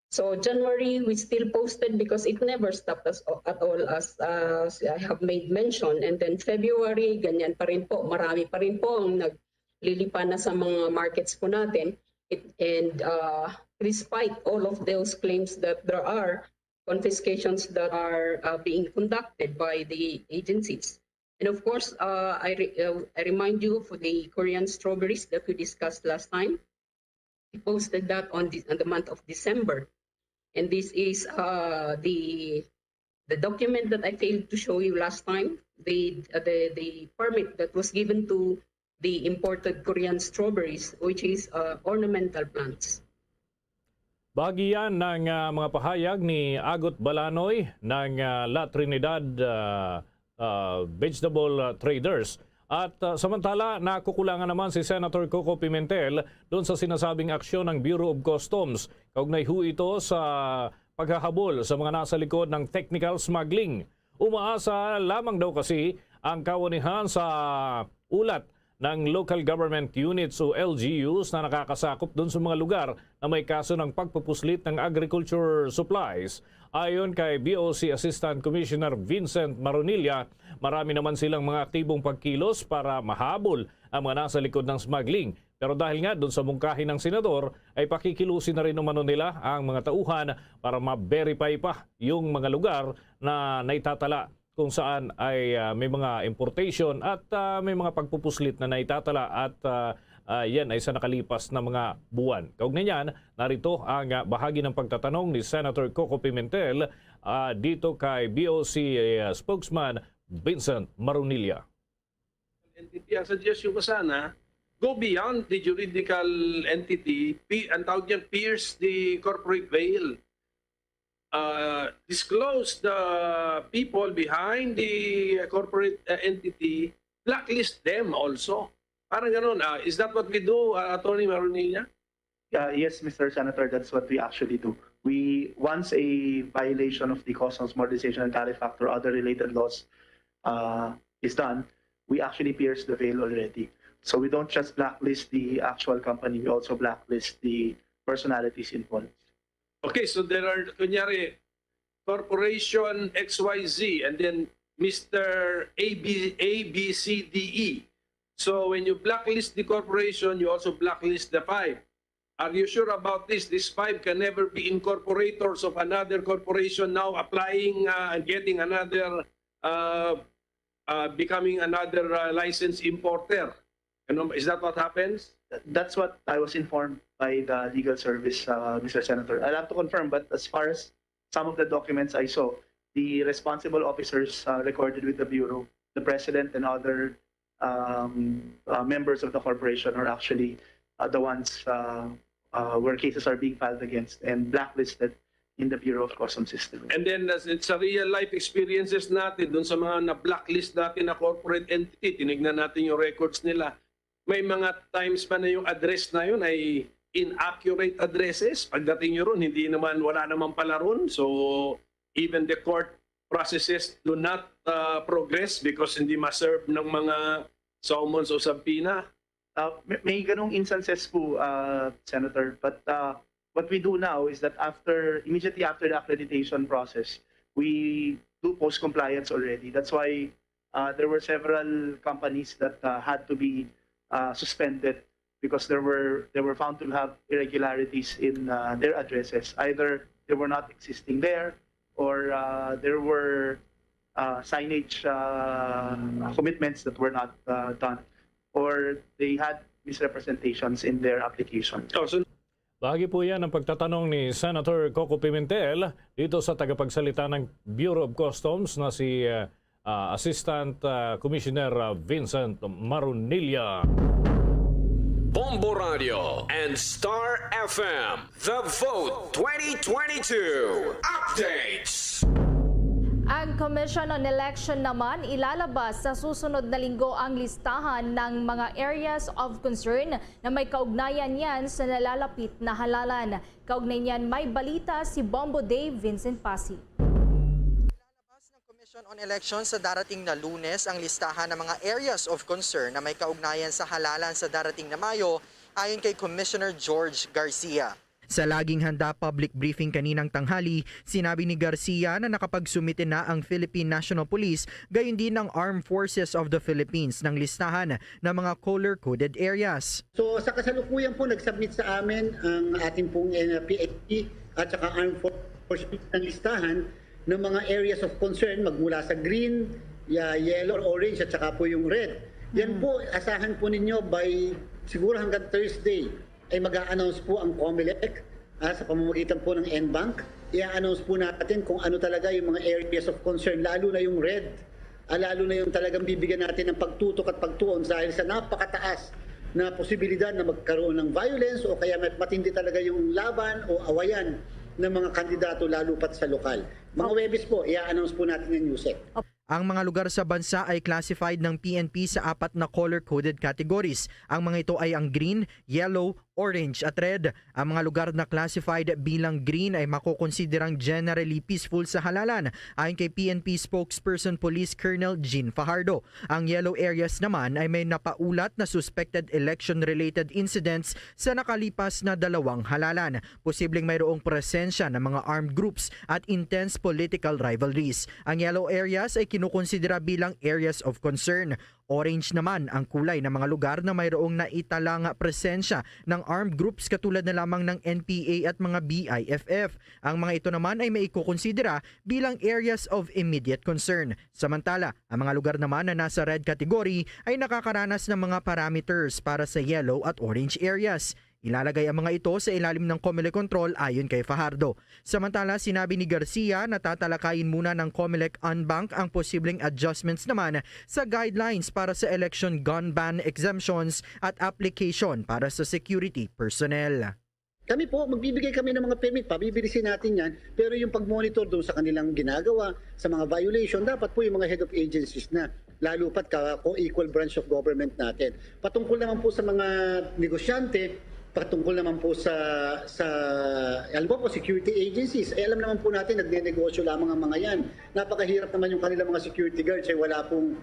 So January, we still posted because it never stopped us at all, as uh, I have made mention. And then February, ganyan pa rin po. Marami pa rin po ang naglilipa na sa mga markets po natin. It, and uh, despite all of those claims that there are confiscations that are uh, being conducted by the agencies. And of course, uh, I, re- uh, I remind you for the Korean strawberries that we discussed last time. We posted that on the, on the month of December. And this is uh, the the document that I failed to show you last time, the uh, the the permit that was given to the imported Korean strawberries, which is uh, ornamental plants. Bahagi yan ng ah, mga pahayag ni Agot Balanoy ng ah, La Trinidad ah, ah, Vegetable ah, Traders. At ah, samantala, nakukulangan naman si Senator Coco Pimentel doon sa sinasabing aksyon ng Bureau of Customs. Kaugnay ho ito sa paghahabol sa mga nasa likod ng technical smuggling. Umaasa lamang daw kasi ang kawanihan sa ulat ng local government units o L G Us na nakakasakop dun sa mga lugar na may kaso ng pagpupuslit ng agriculture supplies. Ayon kay B O C Assistant Commissioner Vincent Maronilla, marami naman silang mga aktibong pagkilos para mahabol ang mga nasa likod ng smuggling. Pero dahil nga dun sa mungkahi ng senador, ay pakikilusin na rin umano nila ang mga tauhan para ma-verify pa yung mga lugar na naitatala kung saan ay, ah, may mga importation at, ah, may mga pagpupuslit na naitatala at, ah, ah, yan ay sa nakalipas na mga buwan. Kaugnay niyan, narito ang, ah, bahagi ng pagtatanong ni Senator Coco Pimentel, ah, dito kay B O C, ah, spokesman Vincent Marunilla. Entity, ang suggestion ko sana, go beyond the juridical entity, pi, ang tawag niyan, pierce the corporate veil. Uh, disclose the people behind the corporate uh, entity, blacklist them also. Parang ganun. Uh, is that what we do, uh, Attorney Marunilla? Uh, yes, Mister Senator, that's what we actually do. We, once a violation of the Customs Modernization and Tariff Act or other related laws uh, is done, we actually pierce the veil already. So we don't just blacklist the actual company, we also blacklist the personalities involved. Okay, so there are, kunyari, Corporation X Y Z and then Mister A B, A B C D E. So when you blacklist the corporation, you also blacklist the five. Are you sure about this? These five can never be incorporators of another corporation now applying uh, and getting another, uh, uh, becoming another uh, licensed importer. Ano, is that what happens? That's what I was informed by the legal service, uh, Mister Senator. I'll have to confirm, but as far as some of the documents I saw, the responsible officers uh, recorded with the Bureau, the president and other um, uh, members of the corporation are actually uh, the ones uh, uh, where cases are being filed against and blacklisted in the Bureau of Customs System. And then uh, sa real life experiences natin, dun sa mga na-blacklist natin na corporate entity, tinignan natin yung records nila. May mga times pa na yung address na yun ay inaccurate addresses. Pagdating nyo ron, hindi naman, wala naman pala ron. So, even the court processes do not uh, progress because hindi ma-serve ng mga summons o subpoena. Uh, may, may ganong instances po, uh, Senator, but uh, what we do now is that after, immediately after the accreditation process, we do post compliance already. That's why uh, there were several companies that uh, had to be uh, suspended because there were they were found to have irregularities in uh, their addresses. Either they were not existing there, or uh, there were uh, signage uh, commitments that were not uh, done, or they had misrepresentations in their application. Oh, so Bahagi po yan ng pagtatanong ni Senator Coco Pimentel dito sa tagapagsalita ng Bureau of Customs na si uh, uh, Assistant uh, Commissioner uh, Vincent Marunilla. Bombo Radio and Star F M, The Vote twenty twenty-two Updates. Ang Commission on Election naman ilalabas sa susunod na linggo ang listahan ng mga areas of concern na may kaugnayan niyan sa nalalapit na halalan. Kaugnay niyan, may balita si Bombo Dave Vincent Pasi. Lalabas ng Commission on Elections sa darating na Lunes ang listahan ng mga areas of concern na may kaugnayan sa halalan sa darating na Mayo, ayon kay Commissioner George Garcia. Sa Laging Handa public briefing kaninang tanghali, sinabi ni Garcia na nakapagsumite na ang Philippine National Police gayon din ang Armed Forces of the Philippines ng listahan ng mga color-coded areas. So sa kasalukuyan po, nag-submit sa amin ang ating pong eh, P N P at saka Armed Forces ng listahan ng mga areas of concern, magmula sa green, ya- yellow, orange at saka po yung red. Yan po, asahan po ninyo by siguro hanggang Thursday ay mag-a-announce po ang Comelec ah, sa pamamagitan po ng N-Bank. I-announce po natin kung ano talaga yung mga areas of concern, lalo na yung red, ah, lalo na yung talagang bibigyan natin ng pagtutok at pagtuon dahil sa napakataas na posibilidad na magkaroon ng violence o kaya mat- matindi talaga yung laban o awayan ng mga kandidato, lalo pat sa lokal. Mga Webes po, i-announce po natin ng NEWSEC. Ang mga lugar sa bansa ay classified ng P N P sa apat na color-coded categories. Ang mga ito ay ang green, yellow, Orange at red. Ang mga lugar na classified bilang green ay makukonsiderang generally peaceful sa halalan, ayon kay P N P spokesperson Police Colonel Jean Fajardo. Ang yellow areas naman ay may napaulat na suspected election-related incidents sa nakalipas na dalawang halalan. Posibleng mayroong presensya ng mga armed groups at intense political rivalries. Ang yellow areas ay kinukonsidera bilang areas of concern. Orange naman ang kulay ng mga lugar na mayroong naitalang presensya ng armed groups katulad na lamang ng N P A at mga B I F F. Ang mga ito naman ay maikukonsidera bilang areas of immediate concern. Samantala, ang mga lugar naman na nasa red category ay nakakaranas ng mga parameters para sa yellow at orange areas. Ilalagay ang mga ito sa ilalim ng Comelec control, ayon kay Fajardo. Samantala, sinabi ni Garcia na tatalakayin muna ng Comelec en banc ang posibleng adjustments naman sa guidelines para sa election gun ban exemptions at application para sa security personnel. Kami po, magbibigay kami ng mga permit, pabibilisin natin yan, pero yung pag-monitor doon sa kanilang ginagawa, sa mga violation, dapat po yung mga head of agencies na. Lalo pat ka, kung equal branch of government natin. Patungkol naman po sa mga negosyante, patungkol naman po sa, sa alam po, po security agencies, eh, alam naman po natin, nagnenegosyo lamang ang mga yan. Napakahirap naman yung kanilang mga security guards ay wala pong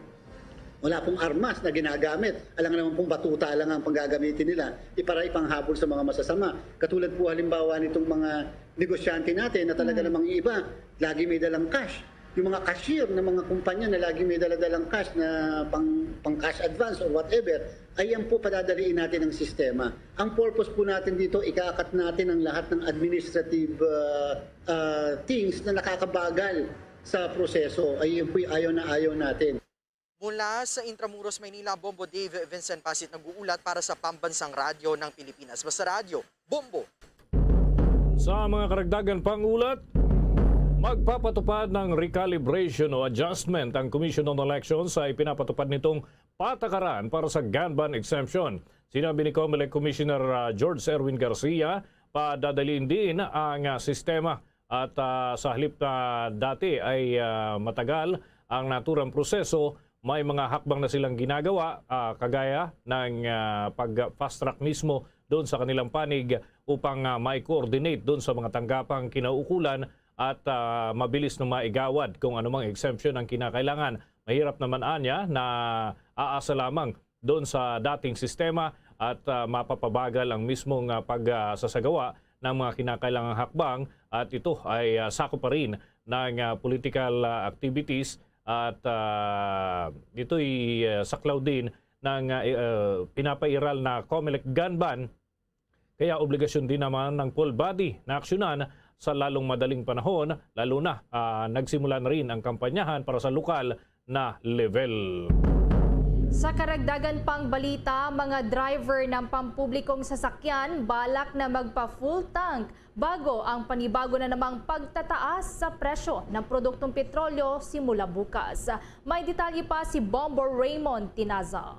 wala pong armas na ginagamit. Alam naman pong batuta lang ang panggagamitin nila. Ipara ipanghabol sa mga masasama. Katulad po halimbawa nitong mga negosyante natin na talaga namang iba, lagi may dalang cash. Yung mga cashier ng mga kumpanya na lagi may daladalang cash na pang, pang cash advance or whatever, ayan po padadaliin natin ang sistema. Ang purpose po natin dito, ika-cut natin ang lahat ng administrative uh, uh, things na nakakabagal sa proseso. Ayun po yung ayaw na ayaw natin. Mula sa Intramuros, Maynila, Bombo Dave Vincent Pasit nag-uulat para sa Pambansang Radyo ng Pilipinas. Basta Radyo, Bombo! Sa mga karagdagan pang ulat, magpapatupad ng recalibration o adjustment ang Commission on Elections sa ipinapatupad nitong patakaran para sa gun ban exemption. Sinabi ni Comelec Commissioner ah, George Erwin Garcia, padadaliin din ang ah, sistema at ah, sa halip na dati ay ah, matagal ang naturang proseso, may mga hakbang na silang ginagawa ah, kagaya ng ah, pag fast track mismo doon sa kanilang panig upang ah, mai-coordinate doon sa mga tanggapang kinauukulan at ah, mabilis na maigawad kung anumang exemption ang kinakailangan. Mahirap naman anya na aasa lamang doon sa dating sistema at ah, mapapabagal ang mismong ah, pagsasagawa ng mga kinakailangang hakbang at ito ay ah, sakop pa rin ng ah, political ah, activities at ah, ito'y ah, saklaw din ng ah, eh, ah, pinapairal na Comelec gun ban. Kaya obligasyon din naman ng full body na aksyonan sa lalong madaling panahon, lalo na ah, nagsimula na rin ang kampanyahan para sa lokal na level. Sa karagdagan pang balita, mga driver ng pampublikong sasakyan balak na magpa-full tank bago ang panibago na namang pagtataas sa presyo ng produktong petrolyo simula bukas. May detalye pa si Bombo Raymond Tinaza.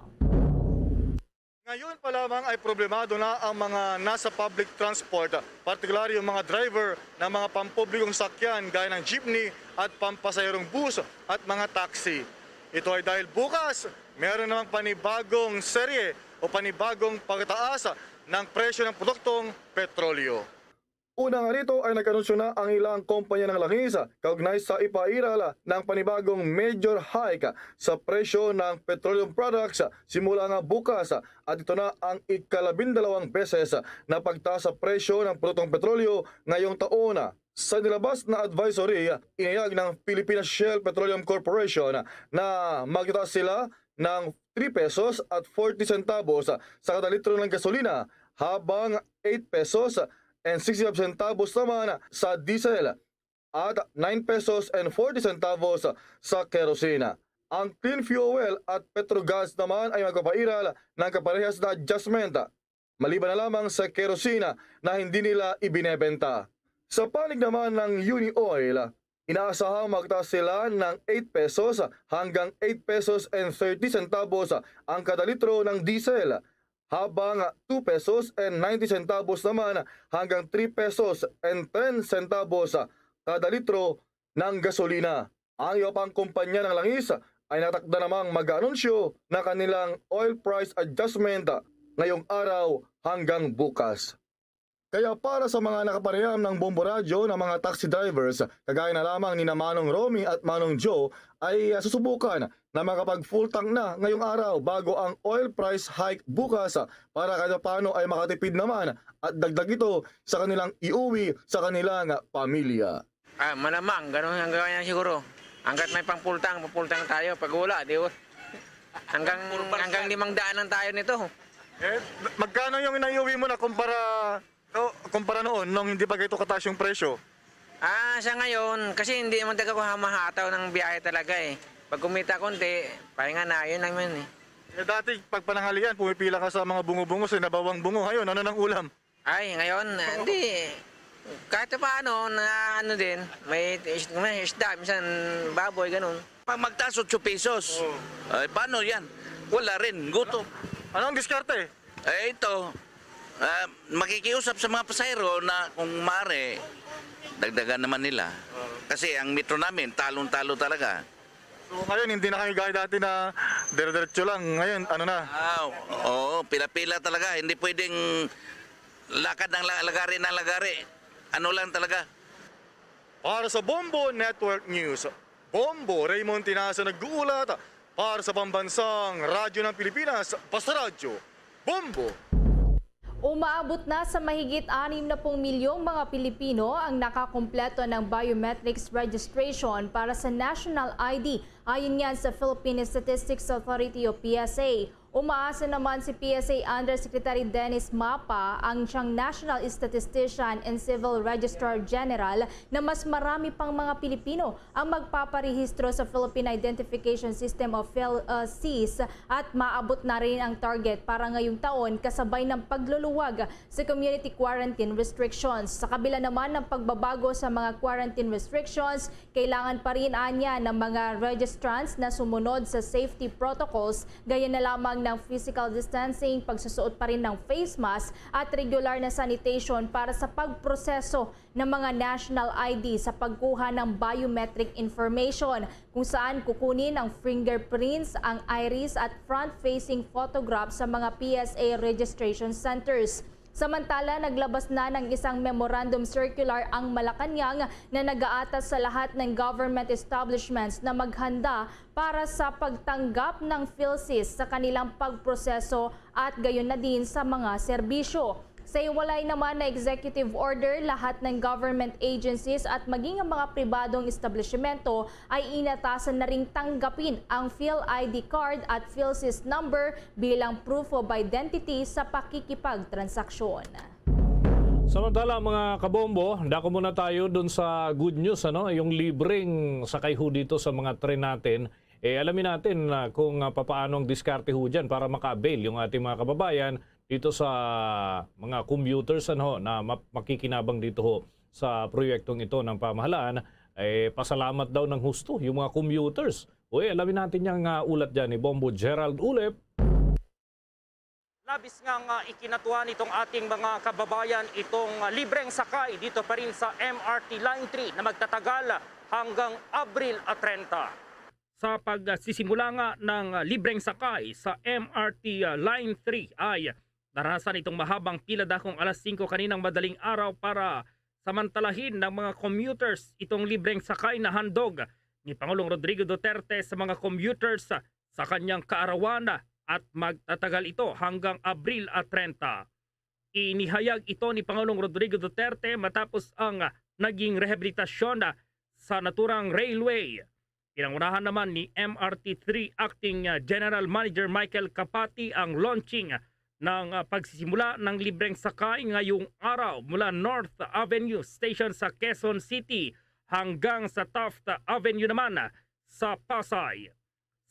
Ngayon pa lamang ay problemado na ang mga nasa public transport, partikular yung mga driver ng mga pampublikong sakyan gaya ng jeepney at pampasaherong bus at mga taxi. Ito ay dahil bukas, meron namang panibagong serye o panibagong pagtaas ng presyo ng produktong petrolyo. Una nga nito ay nag-anunsyo na ang ilang kompanya ng langis kaugnay sa ipairal ng panibagong major hike sa presyo ng petroleum products simula nga bukas, at ito na ang ikalabindalawang beses na pagtaas sa presyo ng produktong petrolyo ngayong taon. Sa nilabas na advisory, inayag ng Philippine Shell Petroleum Corporation na magtataas sila ng three pesos at forty centavos sa kada litro ng gasolina, habang eight pesos and sixty-five centavos naman sa diesel at nine pesos and forty centavos sa kerosene. Ang clean fuel at petrogas naman ay magpapairal ng kaparehas na adjustment, maliban na lamang sa kerosene na hindi nila ibinebenta. Sa panig naman ng Uni Oil, inaasahang magtaas sila ng eight pesos hanggang eight pesos and thirty centavos ang kada litro ng diesel, habang two pesos and ninety centavos naman hanggang three pesos and ten centavos kada litro ng gasolina. Ang iba pang kumpanya ng langis ay natakda namang mag-anunsyo na kanilang oil price adjustment ngayong araw hanggang bukas. Kaya para sa mga nakapanayam ng Bombo Radyo na mga taxi drivers, kagaya na lamang ni na Manong Romy at Manong Joe, ay, ah, susubukan na makapag full tank na ngayong araw bago ang oil price hike bukas, ah, para kahit paano ay makatipid naman at dagdag ito sa kanilang iuwi sa kanilang pamilya. Ah, malamang, ganun ang gawin niya siguro. Hanggat may pangpultang, pangpultang tayo. Pag wala, di wala. Hanggang, hanggang limang daan lang tayo nito. Eh, magkano yung inaiuwi mo na kumpara, no, kumpara noon nung hindi pa ganito kataas yung presyo? Ah, sa ngayon, kasi hindi naman talaga ako hamahataw ng biyahe talaga eh. Pag kumita konti, pahinga na, yun lang yun eh. Eh, dati, pag pananghalian, pumipila ka sa mga bungo-bungo, sa nabawang bungo. Ngayon, ano nang ulam? Ay, ngayon, ah, hindi. Kahit paano, na ano din, may is-, may isda, minsan baboy, ganun. Pag magtaas, otso pesos. Oo. Ay, paano yan? Wala rin, gutom. Ano ang diskarte? Eh, ito, ah, makikiusap sa mga pasahero na kung maaari, dagdagan naman nila. Oo. Kasi ang metro namin, talong-talo talaga. So, ngayon, hindi na kayo gaya dati na dire-diretso lang. Ngayon, ano na? Ah, oo, pila-pila talaga. Hindi pwedeng lakad ng la-, lagari ng lagari. Ano lang talaga. Para sa Bombo Network News, Bombo Raymond Tinaza nag-uulat para sa Pambansang Radyo ng Pilipinas, Basta Radyo, Bombo. Umaabot na sa mahigit anim na pung milyong mga Pilipino ang nakakumpleto ng biometrics registration para sa national I D. Ayon yan sa Philippine Statistics Authority o P S A. Umaasa naman si P S A Undersecretary Dennis Mapa, ang siyang National Statistician and Civil Registrar General, na mas marami pang mga Pilipino ang magpaparehistro sa Philippine Identification System o PhilSys at maabot na rin ang target para ngayong taon kasabay ng pagluluwag sa community quarantine restrictions. Sa kabila naman ng pagbabago sa mga quarantine restrictions, kailangan pa rin anya ng mga registrants na sumunod sa safety protocols gaya na lamang ng physical distancing, pagsusuot pa rin ng face mask at regular na sanitation para sa pagproseso ng mga national I D sa pagkuha ng biometric information, kung saan kukunin ang fingerprints, ang iris at front-facing photograph sa mga P S A registration centers. Samantala, naglabas na ng isang memorandum circular ang Malacañang na nag-aatas sa lahat ng government establishments na maghanda para sa pagtanggap ng PhilSys sa kanilang pagproseso at gayon na din sa mga serbisyo. Sa hiwalay naman na executive order, lahat ng government agencies at maging ang mga pribadong establishmento ay inatasan na ring tanggapin ang PhilID card at PhilSys number bilang proof of identity sa pakikipagtransaksyon. Samantala, mga kabombo, dako muna tayo dun sa good news, ano, yung libreng sakay ho dito sa mga tren natin. Eh, alamin natin na kung, ah, papaano ang diskarte ho dyan para maka-avail yung ating mga kababayan dito sa mga commuters, ano, na ma-, makikinabang dito ho sa proyektong ito ng pamahalaan. Eh, pasalamat daw ng husto yung mga commuters. Uy, alamin natin yung, ah, ulat dyan ni Bombo Gerald Ulep. Labis nga nga ikinatuwa nitong ating mga kababayan itong, ah, libreng sakay dito pa rin sa M R T Line three na magtatagal hanggang Abril, ah, treinta. Sa pagsisimula nga ng, ah, libreng sakay sa M R T, ah, Line three ay naranasan itong mahabang pila dakong alas singko kaninang madaling araw para samantalahin ng mga commuters itong libreng sakay na handog ni Pangulong Rodrigo Duterte sa mga commuters sa kanyang kaarawan at magtatagal ito hanggang Abril, ah, treinta. Inihayag ito ni Pangulong Rodrigo Duterte matapos ang, ah, naging rehabilitasyon, ah, sa naturang railway. Pinangunahan naman ni M R T three Acting, ah, General Manager Michael Capati ang launching ng, ah, pagsisimula ng libreng sakay ngayong araw mula North Avenue Station sa Quezon City hanggang sa Taft Avenue naman, ah, sa Pasay.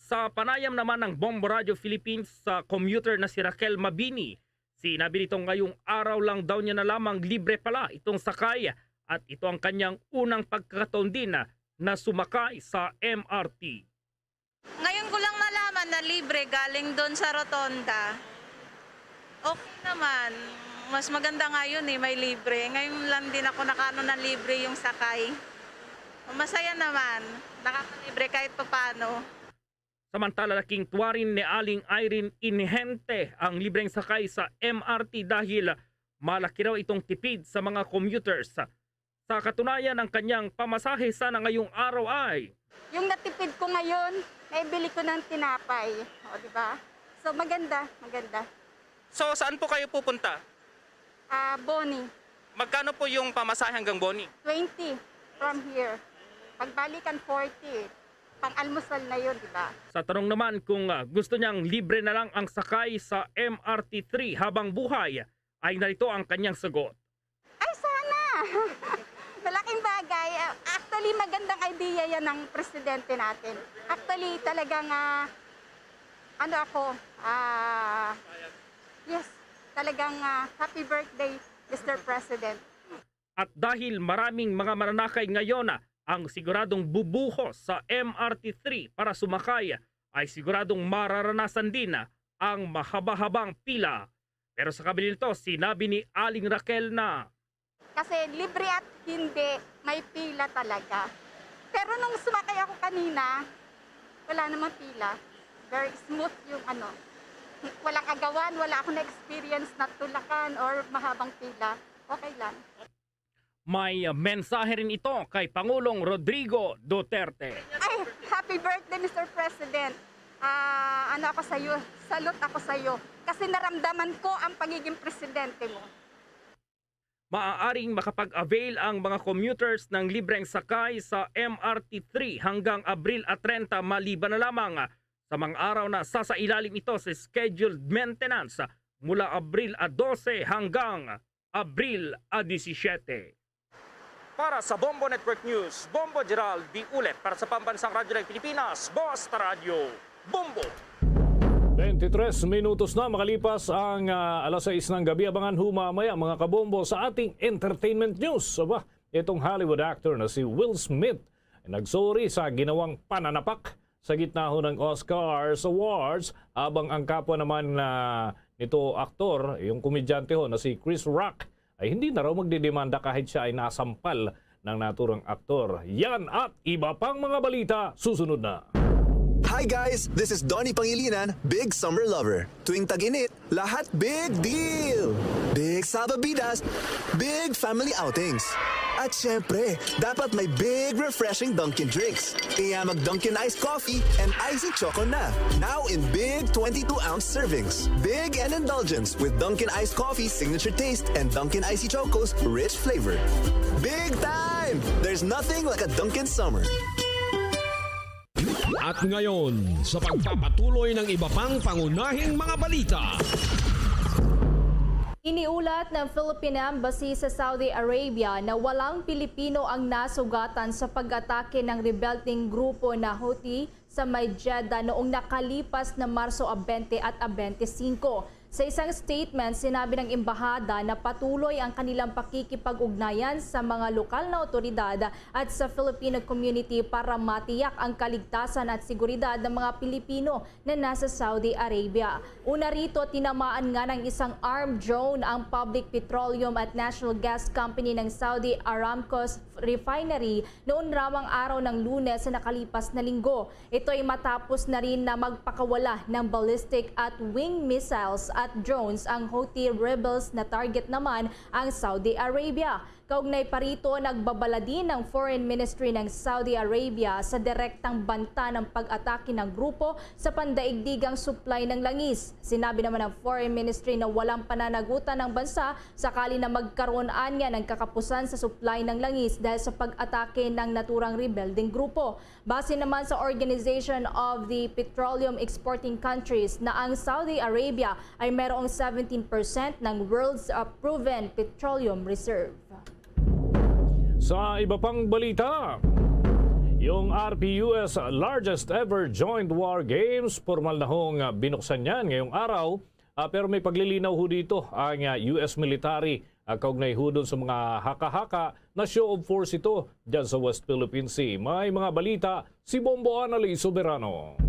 Sa panayam naman ng Bombo Radio Philippines sa commuter na si Raquel Mabini, sinabi nito ngayong araw lang daw niya na lamang libre pala itong sakay at ito ang kanyang unang pagkakataon din na, na sumakay sa M R T. Ngayon ko lang nalaman na libre galing doon sa Rotonda. Okay naman. Mas maganda nga yun eh, may libre. Ngayon lang din ako nakaano na libre yung sakay. Masaya naman. Nakakalibre kahit papano. Samantala, nakintuwa rin ni Aling Irene Inhente ang libreng sakay sa M R T dahil malaki raw itong tipid sa mga commuters. Sa katunayan, ang kanyang pamasahe sana ngayong araw ay Yung natipid ko ngayon, naibili ko ng tinapay. O, di ba? So, maganda, maganda. So, saan po kayo pupunta? Ah, Boni, Magkano po yung pamasahe hanggang Boni? Twenty from here. Pagbalikan, forty. Pang-almusal na yun, di ba? Sa tanong naman kung, ah, gusto niyang libre na lang ang sakay sa M R T three habang buhay, ay narito ang kanyang sagot. Ay, sana! Malaking bagay. Ah, actually, magandang idea yan ng presidente natin. Actually, talagang, ah, ano ako, ah, yes, talagang, ah, happy birthday, Mister President. At dahil maraming mga mananakay ngayon, ah, ang siguradong bubuhos sa M R T three para sumakay, ay siguradong mararanasan din, ah, ang mahaba-habang pila. Pero sa kabilin nito, sinabi ni Aling Raquel na Kasi libre at hindi, may pila talaga. Pero nung sumakay ako kanina, wala namang pila. Very smooth yung ano. Walang agawan, wala akong na-experience na tulakan or mahabang pila. Okay lang. May mensahe rin ito kay Pangulong Rodrigo Duterte. Ay, happy birthday, Mister President. Ah, ano ako sa iyo, salute ako sa iyo. Kasi naramdaman ko ang pagiging presidente mo. Maaaring makapag-avail ang mga commuters ng libreng sakay sa M R T three hanggang Abril a treinta, maliban na lamang sa mga araw na sasailalim ito sa scheduled maintenance mula Abril a dose hanggang Abril a disisyete. Para sa Bombo Network News, Bombo Gerald B. Ulet para sa Pambansang Radyo ng Pilipinas, Basta Radyo, Bombo. Twenty-three minutos na makalipas ang, ah, alas sais ng gabi. Abangan ho mamaya, mga kabombo, sa ating entertainment news. Aba, itong Hollywood actor na si Will Smith ay nagsuri sa ginawang pananapak sa gitna ho ng Oscars Awards, habang ang kapwa naman na nito aktor, yung komedyante ho na si Chris Rock, ay hindi na raw magdidemanda kahit siya ay nasampal ng naturang aktor. Yan at iba pang mga balita susunod na. Hi guys, this is Donnie Pangilinan, big summer lover. Tuwing tag-init, lahat big deal! Big salbabidas, big family outings. At syempre, dapat may big refreshing Dunkin' drinks. Kaya mag Dunkin' Ice Coffee and Icy Choco na. Now in big twenty-two ounce servings. Big and indulgence with Dunkin' Ice Coffee signature taste and Dunkin' Icy Choco's rich flavor. Big time! There's nothing like a Dunkin' summer. At ngayon, sa pagpapatuloy ng iba pang pangunahing mga balita. Iniulat ng Philippine Embassy sa Saudi Arabia na walang Pilipino ang nasugatan sa pag-atake ng rebelteng grupo na Houthi sa may Jeddah noong nakalipas na Marso a twenty at a twenty-five. Sa isang statement, sinabi ng embahada na patuloy ang kanilang pakikipag-ugnayan sa mga lokal na awtoridad at sa Filipino community para matiyak ang kaligtasan at seguridad ng mga Pilipino na nasa Saudi Arabia. Una rito, tinamaan nga ng isang armed drone ang Public Petroleum at Natural Gas Company ng Saudi Aramco refinery noon lamang araw ng Lunes sa nakalipas na linggo. Ito'y matapos na rin na magpakawala ng ballistic at wing missiles at drones ang Houthi rebels na target naman ang Saudi Arabia. Kaugnay pa rito, nagbabala din ang Foreign Ministry ng Saudi Arabia sa direktang banta ng pag-atake ng grupo sa pandaigdigang supply ng langis. Sinabi naman ng Foreign Ministry na walang pananagutan ng bansa sakali na magkaroon anya ng kakapusan sa supply ng langis dahil sa pag-atake ng naturang rebeldeng grupo. Base naman sa Organization of the Petroleum Exporting Countries na ang Saudi Arabia ay mayroong seventeen percent ng world's, uh, proven petroleum reserve. Sa iba pang balita, yung R P U S largest ever joint war games, formal na hong, ah, binuksan yan ngayong araw. Ah, pero may paglilinaw ho dito ang, ah, U S military, ah, kaugnay ho dun sa mga haka-haka na show of force ito dyan sa West Philippine Sea. May mga balita si Bombo Annalie Soberano.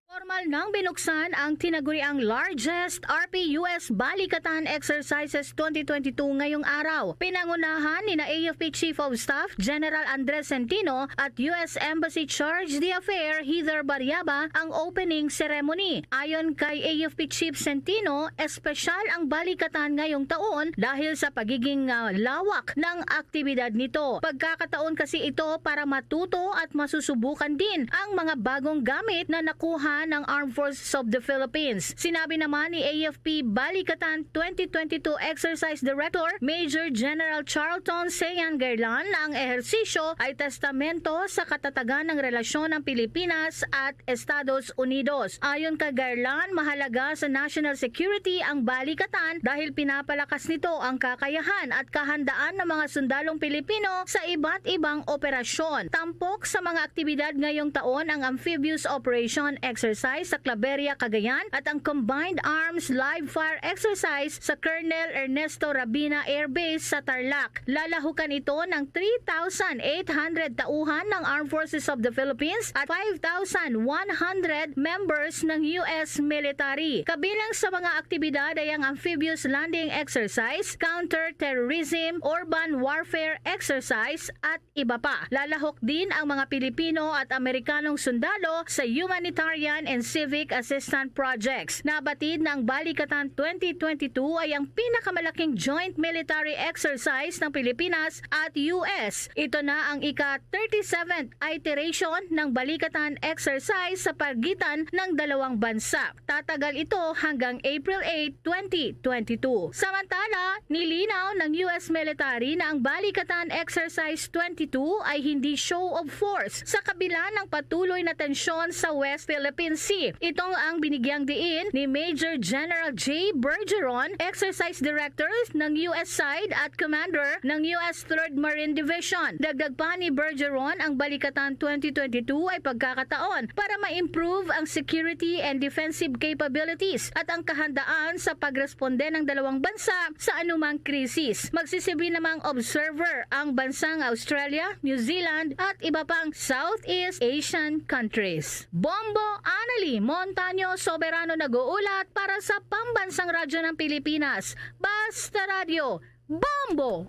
Formal Nang binuksan ang tinaguriang largest R P U S Balikatan Exercises twenty twenty-two ngayong araw. Pinangunahan ni na A F P Chief of Staff General Andres Centino at U S Embassy Charge d'Affaires Heather Bariaba ang opening ceremony. Ayon kay A F P Chief Centino, espesyal ang balikatan ngayong taon dahil sa pagiging, ah, lawak ng aktibidad nito. Pagkakataon kasi ito para matuto at masusubukan din ang mga bagong gamit na nakuha ng Armed Forces of the Philippines. Sinabi naman ni A F P Balikatan twenty twenty-two Exercise Director Major General Charlton Seyan Gairlan na ang ehersisyo ay testamento sa katatagan ng relasyon ng Pilipinas at Estados Unidos. Ayon kay Gairlan, mahalaga sa national security ang balikatan dahil pinapalakas nito ang kakayahan at kahandaan ng mga sundalong Pilipino sa iba't ibang operasyon. Tampok sa mga aktibidad ngayong taon ang Amphibious Operation Exercise sa Claveria, Cagayan at ang Combined Arms Live Fire Exercise sa Colonel Ernesto Rabina Air Base sa Tarlac. Lalahukan ito ng three thousand eight hundred tauhan ng Armed Forces of the Philippines at five thousand one hundred members ng U S military. Kabilang sa mga aktibidad ay ang Amphibious Landing Exercise, Counter-Terrorism, Urban Warfare Exercise, at iba pa. Lalahok din ang mga Pilipino at Amerikanong sundalo sa humanitarian and civic assistance projects. Nabatid na ang Balikatan twenty twenty-two ay ang pinakamalaking joint military exercise ng Pilipinas at U S. Ito na ang ika-thirty-seventh iteration ng Balikatan exercise sa pagitan ng dalawang bansa. Tatagal ito hanggang April eight, twenty twenty-two. Samantala, nilinaw ng U S military na ang Balikatan Exercise twenty-two ay hindi show of force sa kabila ng patuloy na tensyon sa West Philippine Sea. Ito ang binigyang diin ni Major General Jay Bergeron, Exercise Director ng U S side at Commander ng U S Third Marine Division. Dagdag pa ni Bergeron, ang Balikatan twenty twenty-two ay pagkakataon para ma-improve ang security and defensive capabilities at ang kahandaan sa pagresponde ng dalawang bansa sa anumang krisis. Magsisibi namang observer ang bansang Australia, New Zealand at iba pang Southeast Asian countries. Bombo Anali Montaño Soberano nag-uulat para sa Pambansang Radyo ng Pilipinas, Basta Radyo, Bombo!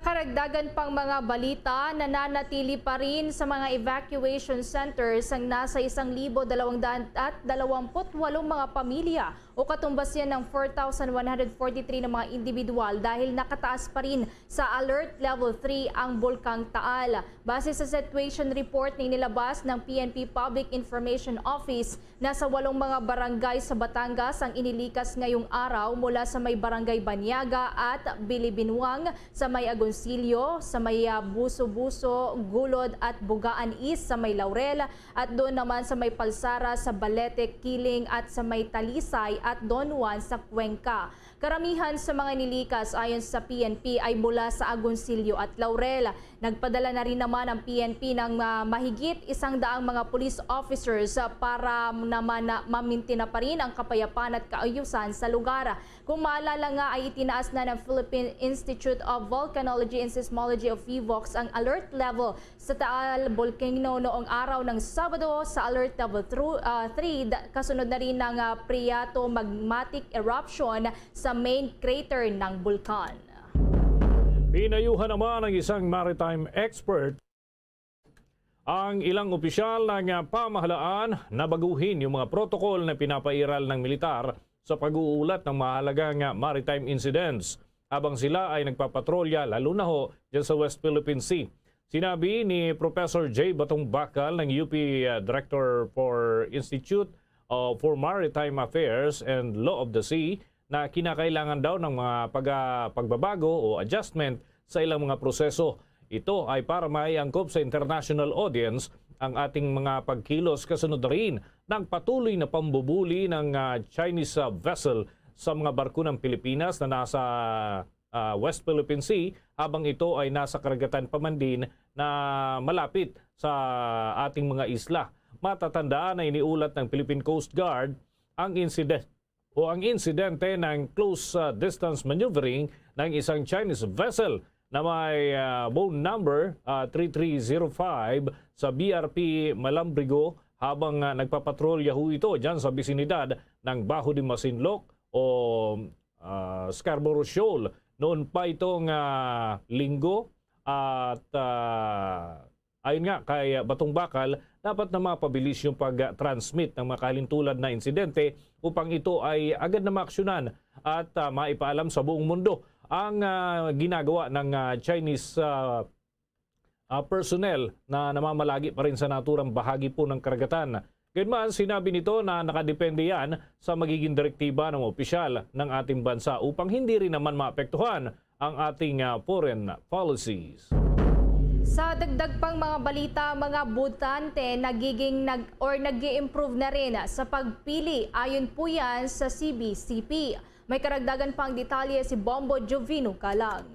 Karagdagan pang mga balita, nananatili pa rin sa mga evacuation centers ang nasa isang libo dalawang daan at dalawampu't walong mga pamilya o katumbas yan ng four thousand one hundred forty-three na mga individual dahil nakataas pa rin sa Alert Level three ang Bulkang Taal. Base sa situation report na inilabas ng P N P Public Information Office, nasa walong mga barangay sa Batangas ang inilikas ngayong araw mula sa may Barangay Banyaga at Bilibinwang, sa may Agoncillo, sa may, ah, Buso-Buso, Gulod at Bugaan East, sa may Laurel, at doon naman sa may Palsara, sa Balete, Kiling, at sa may Talisay at Don Juan sa Cuenca. Karamihan sa mga nilikas, ayon sa P N P, ay mula sa Agoncillo at Laurel. Nagpadala na rin naman ang P N P ng, ah, mahigit isang daang mga police officers, ah, para naman na mamintina pa rin ang kapayapan at kaayusan sa lugar. Kung maalala nga, ay itinaas na ng Philippine Institute of Volcanology and Seismology o PHIVOLCS ang alert level sa Taal Volcano noong araw ng Sabado sa Alert Level through, ah, three, da-, kasunod na rin ng, ah, Priato magmatic eruption sa main crater ng bulkan. Pinayuhan naman ng isang maritime expert ang ilang opisyal ng, ah, pamahalaan na baguhin yung mga protokol na pinapairal ng militar sa pag-uulat ng mahalagang, ah, maritime incidents habang sila ay nagpapatrolya, lalo na ho dyan sa West Philippine Sea. Sinabi ni Professor Jay Batong Bakal ng U P, ah, Director for Institute, ah, for Maritime Affairs and Law of the Sea na kinakailangan daw ng mga pag-, ah, pagbabago o adjustment sa ilang mga proseso. Ito ay para maiangkop sa international audience ang ating mga pagkilos. Kasunod na rin, nagpatuloy na pambubuli ng, ah, Chinese, ah, vessel sa mga barko ng Pilipinas na nasa, ah, West Philippine Sea, habang ito ay nasa karagatan pa man din na malapit sa ating mga isla. Matatandaan na iniulat ng Philippine Coast Guard ang insidente o ang insidente ng close, ah, distance maneuvering ng isang Chinese vessel na may, ah, bone number, ah, three three zero five sa B R P Malambrigo, habang, ah, nagpapatrolya ho ito dyan sa bisinidad ng Bajo de Masinloc o, ah, Scarborough Shoal. Noon pa itong, ah, linggo at, ah, ayon nga kay Batong Bakal, dapat na mapabilis yung pag-transmit ng mga kahalintulad na insidente upang ito ay agad na maaksyonan at, ah, maipaalam sa buong mundo ang, ah, ginagawa ng, ah, Chinese, ah, ah, personnel na namamalagi pa rin sa naturang bahagi po ng karagatan. Gayunman, sinabi nito na nakadepende yan sa magiging direktiba ng opisyal ng ating bansa upang hindi rin naman maapektuhan ang ating, ah, foreign policies. Sa dagdag pang mga balita, mga botante nagiging nag or nag improve na rin sa pagpili, ayon po yan sa C B C P. May karagdagan pang detalye si Bombo Jovino Galang.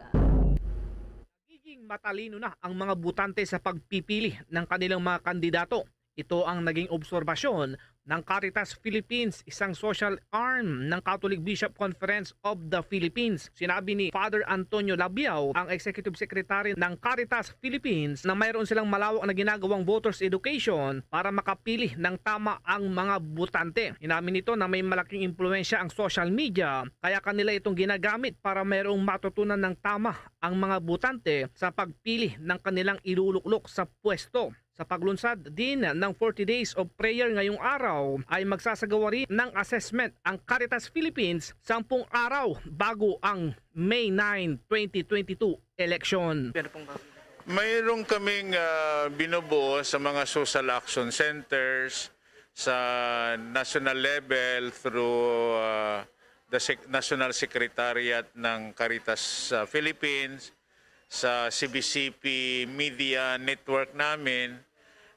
Nagiging matalino na ang mga botante sa pagpipili ng kanilang mga kandidato. Ito ang naging obserbasyon ng Caritas Philippines, isang social arm ng Catholic Bishop Conference of the Philippines. Sinabi ni Father Antonio Labiao, ang Executive Secretary ng Caritas Philippines, na mayroon silang malawak na ginagawang voters education para makapili ng tama ang mga botante. Inamin nito na may malaking impluensya ang social media, kaya kanila itong ginagamit para mayroong matutunan ng tama ang mga botante sa pagpili ng kanilang iluluklok sa pwesto. Sa paglunsad din ng forty Days of Prayer ngayong araw, ay magsasagawa rin ng assessment ang Caritas Philippines sampung araw bago ang May nine, twenty twenty-two election. Mayroon kaming, ah, binubuo sa mga social action centers, sa national level through, ah, the Sec- National Secretariat ng Caritas, ah, Philippines, sa C B C P media network namin,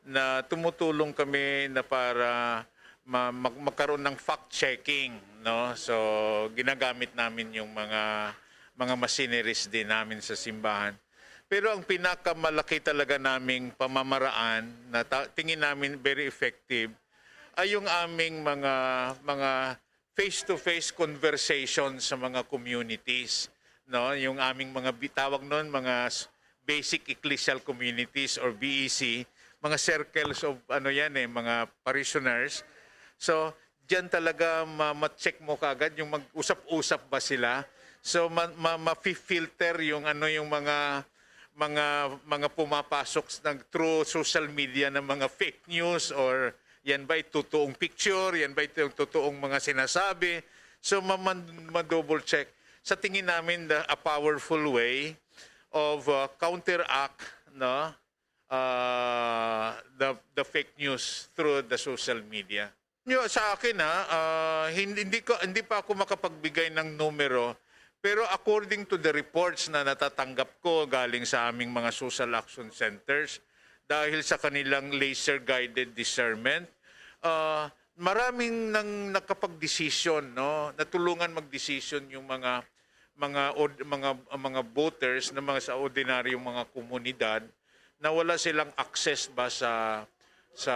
na tumutulong kami na para ma- mag- magkaroon ng fact checking, no? So ginagamit namin yung mga mga machineries din namin sa simbahan. Pero ang pinakamalaki talaga naming pamamaraan na ta- tingin namin very effective ay yung aming mga mga face-to-face conversation sa mga communities, no? Yung aming mga bi- tawag noon, mga s- basic ecclesial communities or B E C, mga circles of ano yan eh, mga parishioners. So, diyan talaga ma- ma-check mo kaagad yung mag-usap-usap ba sila. So ma- ma- ma-filter yung ano yung mga mga mga pumapasok ng through social media ng mga fake news or yan ba itutuong picture, yan ba ito yung totoong mga sinasabi. So ma- ma- ma-double check. Sa tingin namin the, a powerful way of uh, counteract, no, uh, the the fake news through the social media. Nyo, sa akin ha, ah, hindi, hindi, ko, hindi pa ako makapagbigay ng numero, pero according to the reports na natatanggap ko galing sa aming mga social action centers, dahil sa kanilang laser-guided discernment, ah, maraming nang nakapag-decision, no? Natulungan mag-decision yung mga mga od- mga mga voters na mga sa ordinaryong mga komunidad na wala silang access ba sa sa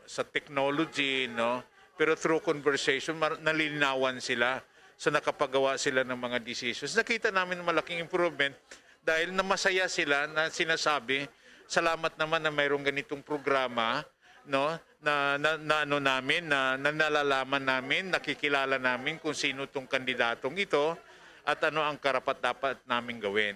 sa technology, no? Pero through conversation, mar- nalilinawan sila. So nakapagawa sila ng mga decisions. Nakita namin malaking improvement dahil na masaya sila na sinasabi, salamat naman na mayroong ganitong programa, no? Na, na, na ano namin, na, na nalalaman namin, nakikilala namin kung sino tong kandidatong ito at ano ang karapat-dapat namin gawin.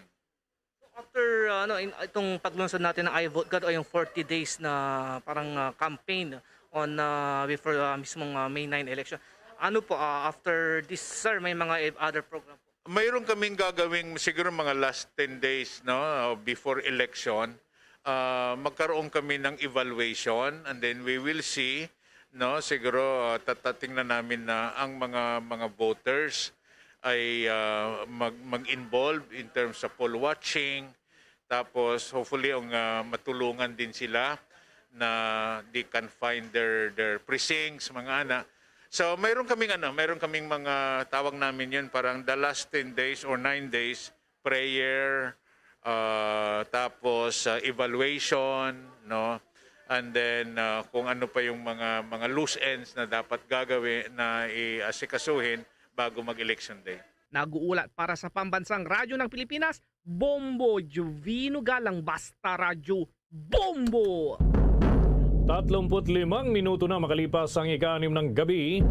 After uh, ano in, itong paglunsad natin ng I Vote God o yung forty days na parang uh, campaign on uh, before uh, mismong uh, May nine election. Ano po uh, after this, sir, may mga other program po? Mayroon kaming gagawing siguro mga last ten days, no, before election. Uh, magkaroon kami ng evaluation and then we will see, no, siguro uh, tatatingnan namin na ang mga mga voters ay uh, mag mag-involve in terms of poll watching. Tapos hopefully ang uh, matulungan din sila na they can find their their precincts, mga ana. So mayroon kaming ano, mayroon kaming mga tawag namin 'yun, parang the last ten days or nine days prayer, uh, tapos uh, evaluation, no? And then uh, kung ano pa yung mga mga loose ends na dapat gagawin na i-asikasuhin bago mag-election day. Nag-uulat para sa Pambansang Radyo ng Pilipinas, Bombo Jovino Galang, Basta Radyo, Bombo! Tatlumpu't limang minuto na makalipas ang ika-anim ng gabi.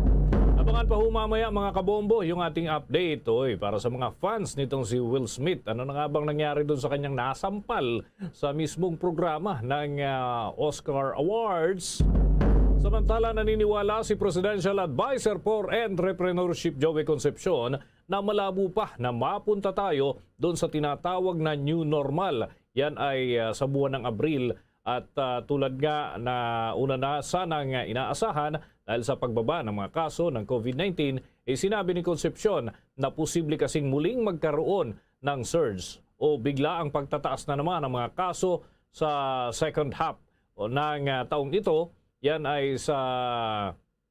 Abangan pa ho mamaya, mga kabombo, yung ating update. Oy, para sa mga fans nitong si Will Smith, ano na nga bang nangyari dun sa kanyang nasampal sa mismong programa ng, ah, Oscar Awards? Samantala, naniniwala si Presidential Advisor for Entrepreneurship Joey Concepcion na malabo pa na mapunta tayo doon sa tinatawag na new normal. Yan ay, ah, sa buwan ng Abril. At, ah, tulad nga na una na sanang inaasahan dahil sa pagbaba ng mga kaso ng COVID nineteen, eh, sinabi ni Concepcion na posible kasing muling magkaroon ng surge o bigla ang pagtataas na naman ng mga kaso sa second half o ng, ah, taong ito. Yan ay sa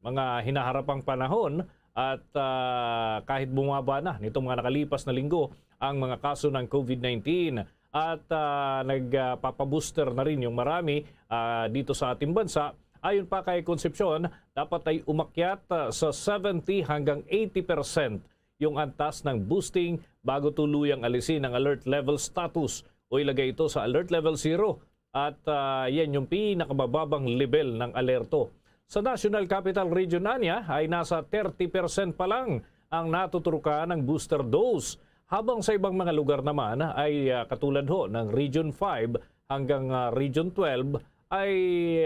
mga hinaharapang panahon at, ah, kahit bumaba na nitong mga nakalipas na linggo ang mga kaso ng COVID nineteen at, ah, nagpapabooster na rin yung marami, ah, dito sa ating bansa. Ayon pa kay Concepcion, dapat ay umakyat, ah, sa seventy hanggang eighty percent yung antas ng boosting bago tuluyang alisin ang alert level status o ilagay ito sa alert level zero. At, ah, yan yung pinakamababang level ng alerto. Sa National Capital Region, anya, ay nasa thirty percent pa lang ang natuturukan ng booster dose, habang sa ibang mga lugar naman ay, ah, katulad ho ng Region five hanggang, ah, Region twelve ay,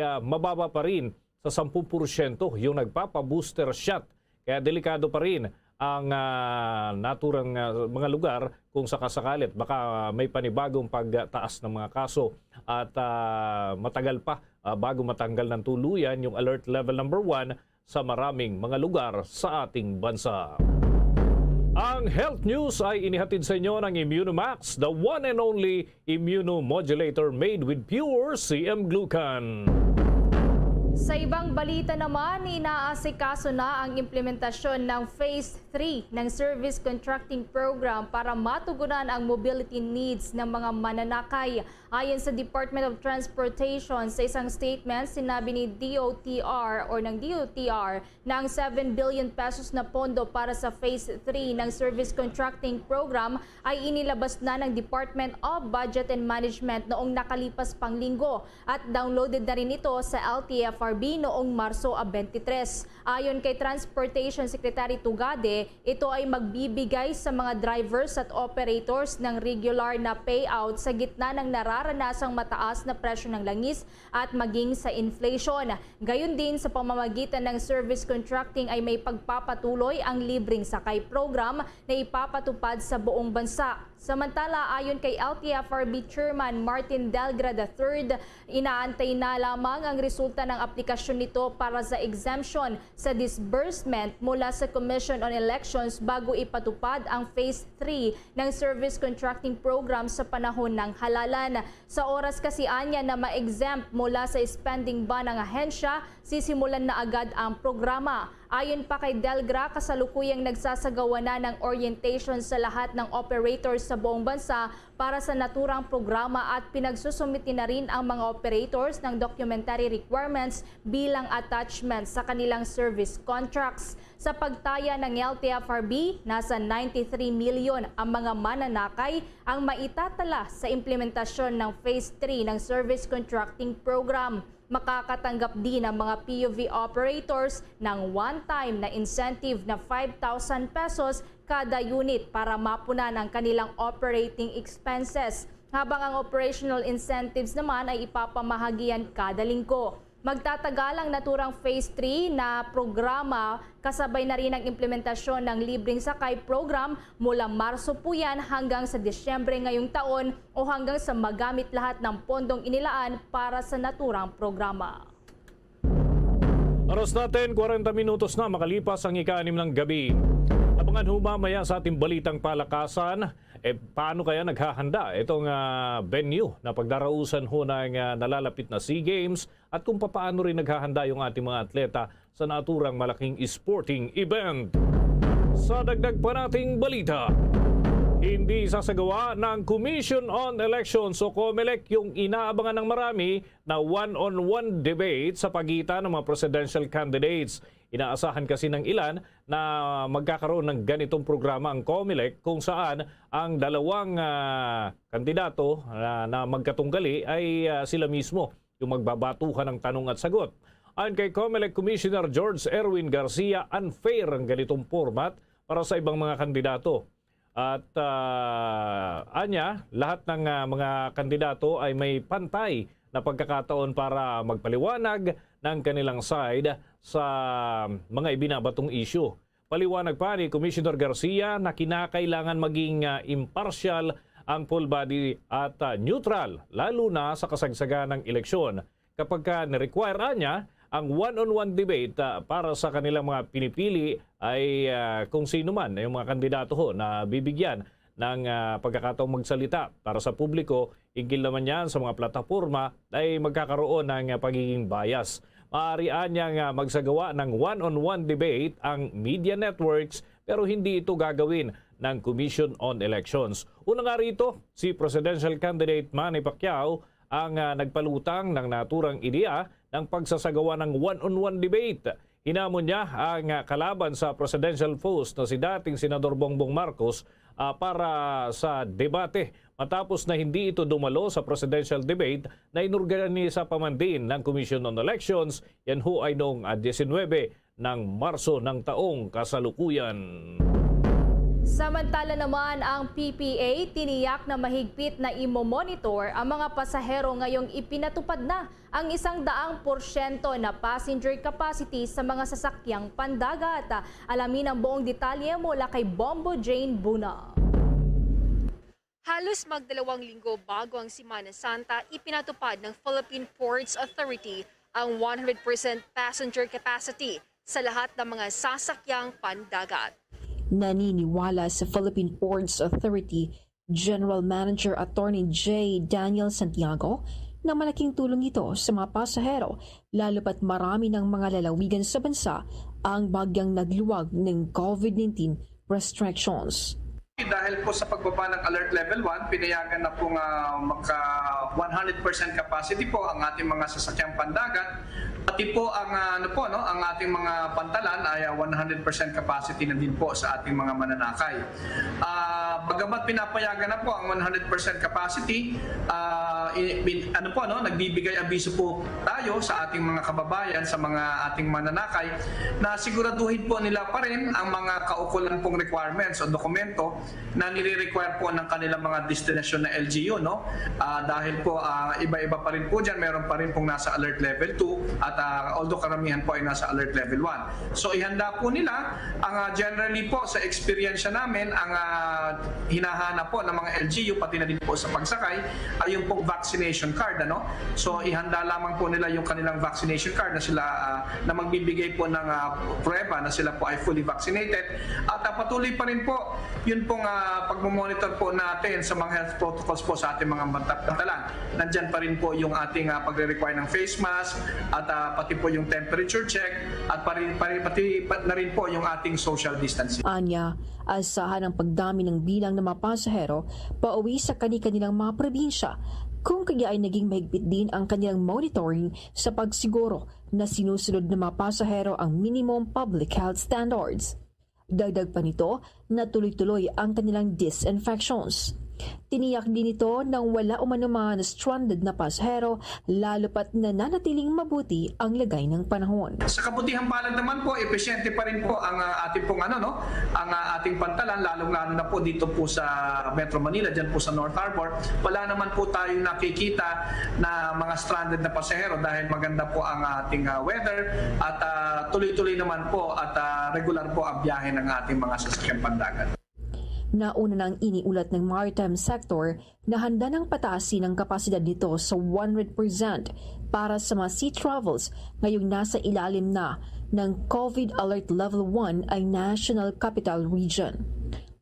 ah, mababa pa rin sa sampung porsyento yung nagpapa-booster shot. Kaya delikado pa rin ang, ah, naturang, ah, mga lugar kung sakasakali at baka may panibagong pagtaas ng mga kaso at, ah, matagal pa, ah, bago matanggal ng tuluyan yung alert level number one sa maraming mga lugar sa ating bansa. Ang health news ay inihatid sa inyo ng Immunomax, the one and only immunomodulator made with pure C M glucan. Sa ibang balita naman, inaasikaso na ang implementasyon ng Phase three ng Service Contracting Program para matugunan ang mobility needs ng mga mananakay. Ayon sa Department of Transportation, sa isang statement, sinabi ni D O T R or ng D O T R na ang seven billion pesos na pondo para sa Phase three ng Service Contracting Program ay inilabas na ng Department of Budget and Management noong nakalipas pang linggo at downloaded na rin ito sa L T F R B noong Marso twenty-three. Ayon kay Transportation Secretary Tugade, ito ay magbibigay sa mga drivers at operators ng regular na payout sa gitna ng nararanasang mataas na presyo ng langis at maging sa inflation. Gayon din, sa pamamagitan ng service contracting ay may pagpapatuloy ang libreng sakay program na ipapatupad sa buong bansa. Samantala, ayon kay L T F R B Chairman Martin Delgra the third, inaantay na lamang ang resulta ng aplikasyon nito para sa exemption sa disbursement mula sa Commission on Elections bago ipatupad ang Phase three ng service contracting program sa panahon ng halalan. Sa oras kasi anya na ma-exempt mula sa spending ban ang ahensya, sisimulan na agad ang programa. Ayon pa kay Delgra, kasalukuyang nagsasagawa na ng orientation sa lahat ng operators sa buong bansa para sa naturang programa at pinagsusumiti na rin ang mga operators ng documentary requirements bilang attachment sa kanilang service contracts. Sa pagtaya ng L T F R B, nasa ninety-three million ang mga mananakay ang maitatala sa implementasyon ng Phase three ng Service Contracting Program. Makakatanggap din ang mga P U V operators ng one-time na incentive na five thousand pesos kada unit para mapunan ang kanilang operating expenses, habang ang operational incentives naman ay ipapamahagian kada linggo. Magtatagal ang naturang Phase three na programa, kasabay na rin ang implementasyon ng Libreng Sakay Program mula Marso po yan hanggang sa Disyembre ngayong taon o hanggang sa magamit lahat ng pondong inilaan para sa naturang programa. Oras natin, kwarenta minutos na makalipas ang ika-anim ng gabi. Abangan ho mamaya sa ating balitang palakasan, eh, paano kaya naghahanda itong, ah, venue na pagdarausan ho ng, ah, nalalapit na SEA Games at kung papaano rin naghahanda yung ating mga atleta sa naturang malaking sporting event. Sa dagdag pa nating balita, hindi sasagawa ng Commission on Elections o COMELEC yung inaabangan ng marami na one-on-one debate sa pagitan ng mga presidential candidates. Inaasahan kasi ng ilan na magkakaroon ng ganitong programa ang COMELEC kung saan ang dalawang, ah, kandidato na, na magkatunggali ay, ah, sila mismo yung magbabatuhan ng tanong at sagot. Ayon kay Comelec Commissioner George Erwin Garcia, unfair ang ganitong format para sa ibang mga kandidato. At, ah, anya, lahat ng, ah, mga kandidato ay may pantay na pagkakataon para magpaliwanag ng kanilang side sa mga ibinabatong issue. Paliwanag pa ni Commissioner Garcia na kinakailangan maging, ah, impartial ang full body at, ah, neutral, lalo na sa kasagsagan ng eleksyon. Kapag ka ni-require niya ang one-on-one debate, ah, para sa kanilang mga pinipili ay, ah, kung sino man yung mga kandidato ho na bibigyan ng, ah, pagkakataong magsalita para sa publiko, hinggil naman yan sa mga plataporma ay magkakaroon ng, ah, pagiging bias. Maaari niya nga magsagawa ng one-on-one debate ang media networks, pero hindi ito gagawin ng Commission on Elections. Una nga rito, si presidential candidate Manny Pacquiao ang, ah, nagpalutang ng naturang ideya ng pagsasagawa ng one-on-one debate. Hinamon niya ang, ah, kalaban sa presidential foes na si dating Senador Bongbong Marcos, ah, para sa debate. Matapos na hindi ito dumalo sa presidential debate na inorganisa pa man din ng Commission on Elections, yan ho ay noong, ah, diecinuebe ng Marso ng taong kasalukuyan. Samantala naman, ang P P A tiniyak na mahigpit na imo-monitor ang mga pasahero ngayong ipinatupad na ang isang daang porsyento na passenger capacity sa mga sasakyang pandagat. Alamin ang buong detalye mula kay Bombo Jane Buna. Halos magdalawang linggo bago ang Semana Santa, ipinatupad ng Philippine Ports Authority ang one hundred percent passenger capacity sa lahat ng mga sasakyang pandagat. Naniniwala sa Philippine Ports Authority General Manager Attorney J. Daniel Santiago na malaking tulong ito sa mga pasahero, lalo pat marami ng mga lalawigan sa bansa ang bagyang nagluwag ng COVID nineteen restrictions. Dahil po sa pagbaba ng Alert Level one, pinayagan na po nga magka one hundred percent capacity po ang ating mga sasakyang pandagat. Pati po ang, ah, ano po, no, ang ating mga pantalan ay, ah, one hundred percent capacity na din po sa ating mga mananakay. Ah, bagamat pinapayagan na po ang one hundred percent capacity, ah, i- bin- ano po, no, nagbibigay abiso po tayo sa ating mga kababayan, sa mga ating mananakay, na siguraduhin po nila pa rin ang mga kaukulan pong requirements o dokumento na nire-require po ng kanilang mga destinasyon na L G U, no? Ah, dahil po, ah, iba-iba pa rin po dyan, meron pa rin pong nasa alert level two at, ah, although karamihan po ay nasa alert level one. So ihanda po nila ang, ah, generally po sa eksperyensya namin, ang, ah, hinahanap po ng mga L G U pati na din po sa pagsakay ay yung pong vaccination card, ano? So ihanda lamang po nila yung kanilang vaccination card na sila, ah, na magbibigay po ng, ah, pruweba na sila po ay fully vaccinated. At, ah, patuloy pa rin po yun pong, ah, pagmomonitor po natin sa mga health protocols po sa ating mga banta- pantalan. Nandyan pa rin po yung ating, ah, pagre-require ng face mask at, ah, pati po yung temperature check at pari, pari, pati pa, na rin po yung ating social distancing. Anya, asahan ang pagdami ng bilang ng mga pasahero pauwi sa kani-kanilang mga probinsya, kung kaya ay naging mahigpit din ang kanilang monitoring sa pagsiguro na sinusunod ng mga pasahero ang minimum public health standards. Dagdag pa nito, natuloy-tuloy ang kanilang disinfections. Tiniyak din nito nang wala umano mga stranded na pasahero, lalo pat nananatiling mabuti ang lagay ng panahon. Sa kabutihang palad naman po, epesyente pa rin po ang, ah, ating pong ano, no? Ang, ah, ating pantalan, lalong-lalo na po dito po sa Metro Manila, dyan po sa North Harbor. Wala naman po tayong nakikita na mga stranded na pasahero dahil maganda po ang ating, ah, weather at, ah, tuloy-tuloy naman po at, ah, regular po ang biyahe ng ating mga sasakyang pandagat. Nauna nang iniulat ng maritime sector na handa nang pataasin ang kapasidad nito sa one hundred percent para sa mga sea travels ngayong nasa ilalim na ng COVID Alert Level one ang National Capital Region.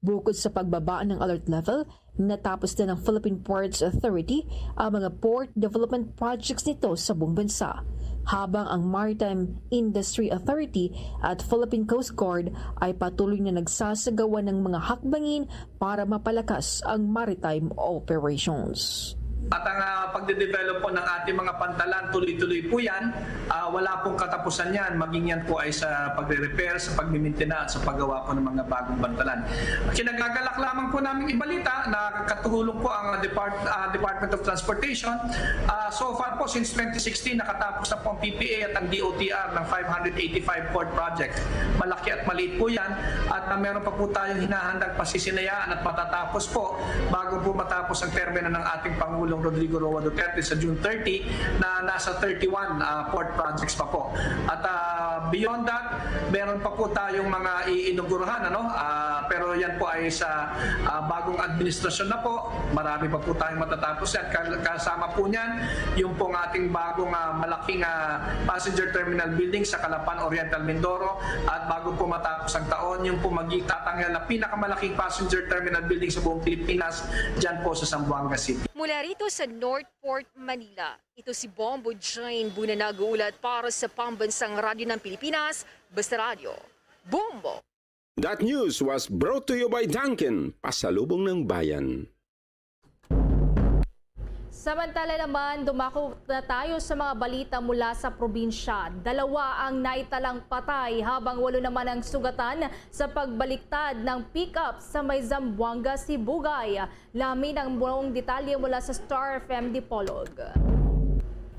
Bukod sa pagbaba ng alert level, natapos na ng Philippine Ports Authority ang mga port development projects nito sa buong bansa, habang ang Maritime Industry Authority at Philippine Coast Guard ay patuloy na nagsasagawa ng mga hakbangin para mapalakas ang maritime operations. At ang, ah, pagde-develop po ng ating mga pantalan, tuloy-tuloy po yan. Ah, wala pong katapusan yan, maging yan po ay sa pagre-repair, sa pagmimintina at sa paggawa po ng mga bagong pantalan. Kinagagalak lamang po namin ibalita na katulong po ang Depart-, ah, Department of Transportation. Ah, so far po, since twenty sixteen, nakatapos na po ang P P A at ang D O T R ng five hundred eighty-five port project. Malaki at maliit po yan at, ah, meron pa po tayong hinahandang pasisinayaan at matatapos po bago po matapos ang termino ng ating Pangulong Rodrigo Roa Duterte sa June thirty na nasa thirty-one, ah, port projects pa po. At, ah, beyond that, meron pa po tayong mga iinugurahan, ano? Ah, pero yan po ay sa, ah, bagong administrasyon na po. Marami pa po tayong matatapos yan. Kal-, kasama po niyan yung pong ating bagong, ah, malaking, ah, passenger terminal building sa Calapan, Oriental Mindoro. At bago po matapos ang taon, yung po magtatanggal na pinakamalaking passenger terminal building sa buong Pilipinas, dyan po sa Zamboanga City. Mula rito sa Northport, Manila, ito si Bombo Jane Buna nag-uulat para sa Pambansang Radyo ng Pilipinas, Basta Radyo. Bombo! That news was brought to you by Dunkin, pasalubong ng bayan. Samantala naman, dumako na tayo sa mga balita mula sa probinsya. Dalawa ang naitalang patay habang walo naman ang sugatan sa pagbaliktad ng pick-up sa may Zamboanga Sibugay. Lamin ang buong detalye mula sa Star F M Dipolog.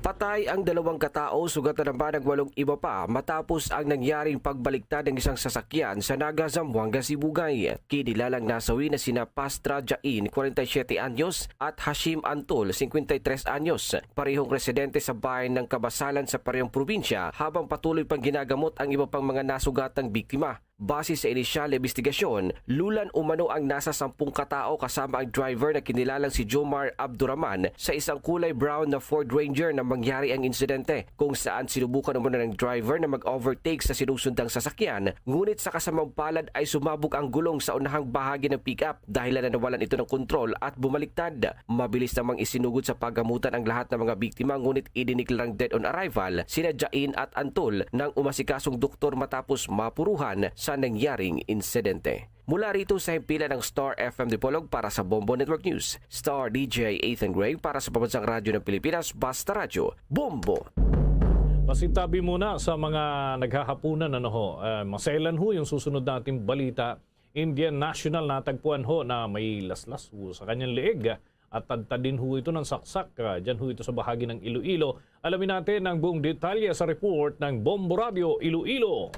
Patay ang dalawang katao, sugatan naman ang walong iba pa matapos ang nangyaring pagbaliktad ng isang sasakyan sa Naga, Zamboanga Sibugay. Kinilalang nasawi na sina Pastra Jain, forty-seven anyos, at Hashim Antul, fifty-three anyos, parehong residente sa bayan ng Kabasalan sa parehong probinsya, habang patuloy pang ginagamot ang iba pang mga nasugatang biktima. Base sa inisyal na imbestigasyon, lulan umano ang nasa sampung katao kasama ang driver na kinilalang si Jomar Abduraman sa isang kulay brown na Ford Ranger na mangyari ang insidente, kung saan sinubukan umano ng driver na mag-overtake sa sinusundang sasakyan, ngunit sa kasamang palad ay sumabog ang gulong sa unahang bahagi ng pick-up, dahilan na nawalan ito ng kontrol at bumaliktad. Mabilis namang isinugod sa paggamutan ang lahat ng mga biktima, ngunit idineklarang dead on arrival sina Jain at Antul nang umasikasong doktor matapos mapuruhan sa nangyaring insidente. Mula rito sa himpilan ng Star F M Dipolog para sa Bombo Network News, Star D J Ethan Gray para sa Pambansang Radyo ng Pilipinas, Basta Radyo, Bombo! Pasintabi muna sa mga naghahapunan, ano ho, eh, maselan ho yung susunod nating balita. Indian national natagpuan ho na may laslas ho sa kanyang leeg, ah, at tadtad din ho ito ng saksak. Ah, dyan ho ito sa bahagi ng Iloilo. Alamin natin ang buong detalye sa report ng Bombo Radio Iloilo.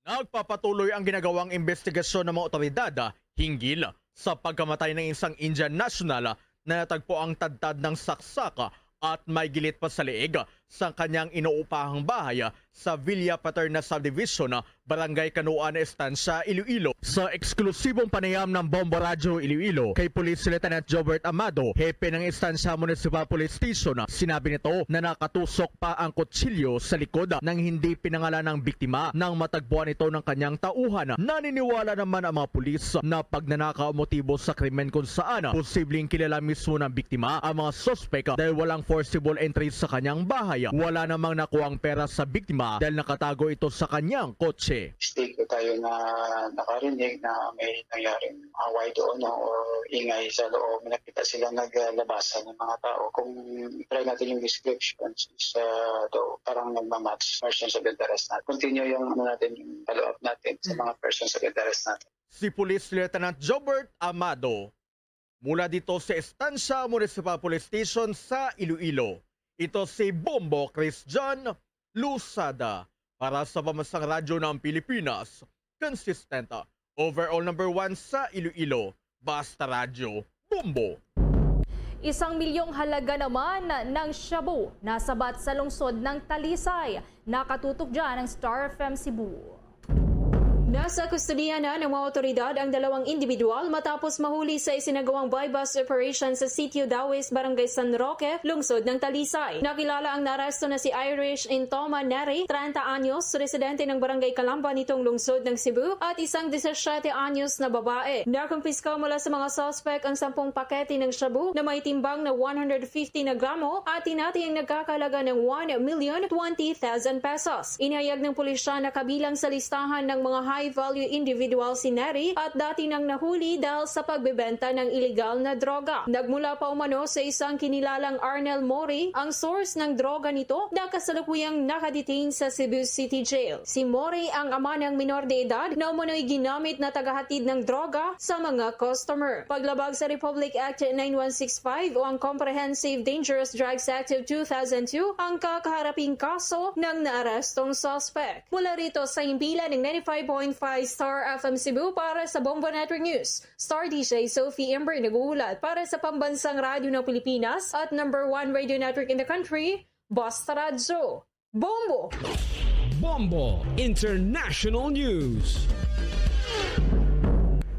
Nagpapatuloy ang ginagawang investigasyon ng mga otoridad, ah, hinggil sa pagkamatay ng isang Indian national na natagpo ang tadtad ng saksak at may gilit pa sa leeg sa kanyang inuupahang bahay sa Villa Paterna Subdivision, Barangay Canuan, Estancia, Iloilo. Sa eksklusibong panayam ng Bombo Radyo Iloilo kay Police Lieutenant Jobert Amado, hepe ng Estancia Municipal Police Station, sinabi nito na nakatusok pa ang kutsilyo sa likod ng hindi pinangalanang biktima nang matagpuan ito ng kanyang tauhan. Naniniwala naman ang mga pulis na pagnanakaw ang motibo sa krimen, kung saan posibleng kilala mismo ng biktima ang mga suspek dahil walang forcible entry sa kanyang bahay. Wala namang nakuhang pera sa biktima dahil nakatago ito sa kanyang kotse. Mistake tayo na nakarinig na may nangyaring away doon, no, o ingay sa loob. May nakita sila naglalabasan ng mga tao. Kung try natin yung descriptions, is, ah, do, parang nagmamatch persons of interest natin. Continue yung, ano natin, yung follow-up natin sa mga persons of interest natin. Si Police Lieutenant Jobert Amado, mula dito sa Estancia Municipal Police Station sa Iloilo. Ito si Bombo Christian Lusada para sa Pambansang Radyo ng Pilipinas, consistent, overall number one sa Iloilo, Basta Radyo, Bombo. Isang milyong halaga naman ng shabu nasabat sa lungsod ng Talisay. Nakatutok dyan ang Star F M Cebu. Nasa kustodiya na ng mga otoridad ang dalawang individual matapos mahuli sa isinagawang buy-bust operation sa Sitio Dawis, Barangay San Roque, lungsod ng Talisay. Nakilala ang naaresto na si Irish Intoma Neri, treinta anyos, residente ng Barangay Calamba nitong lungsod ng Cebu, at isang disisiete anyos na babae. Nakumpiska mula sa mga suspek ang sampung pakete ng shabu na may timbang na one hundred fifty na gramo at hinati ang nagkakahalaga ng one million twenty thousand pesos. Inihayag ng pulisya na kabilang sa listahan ng mga high high-value individual si Neri at dati nang nahuli dahil sa pagbebenta ng iligal na droga. Nagmula pa umano sa isang kinilalang Arnel Mori ang source ng droga nito na kasalukuyang nakadetain sa Cebu City Jail. Si Mori ang ama ng minor de edad na umano'y ginamit na tagahatid ng droga sa mga customer. Paglabag sa Republic Act nine one six five o ang Comprehensive Dangerous Drugs Act of two thousand two ang kakaharaping kaso ng naarestong suspect. Mula rito sa himpilan ng ninety-five point five Star F M Cebu, para sa Bombo Network News, Star D J Sophie Ember nag-uulat. Para sa Pambansang Radyo ng Pilipinas at number one radio network in the country, Basta Radyo. Bombo! Bombo International News.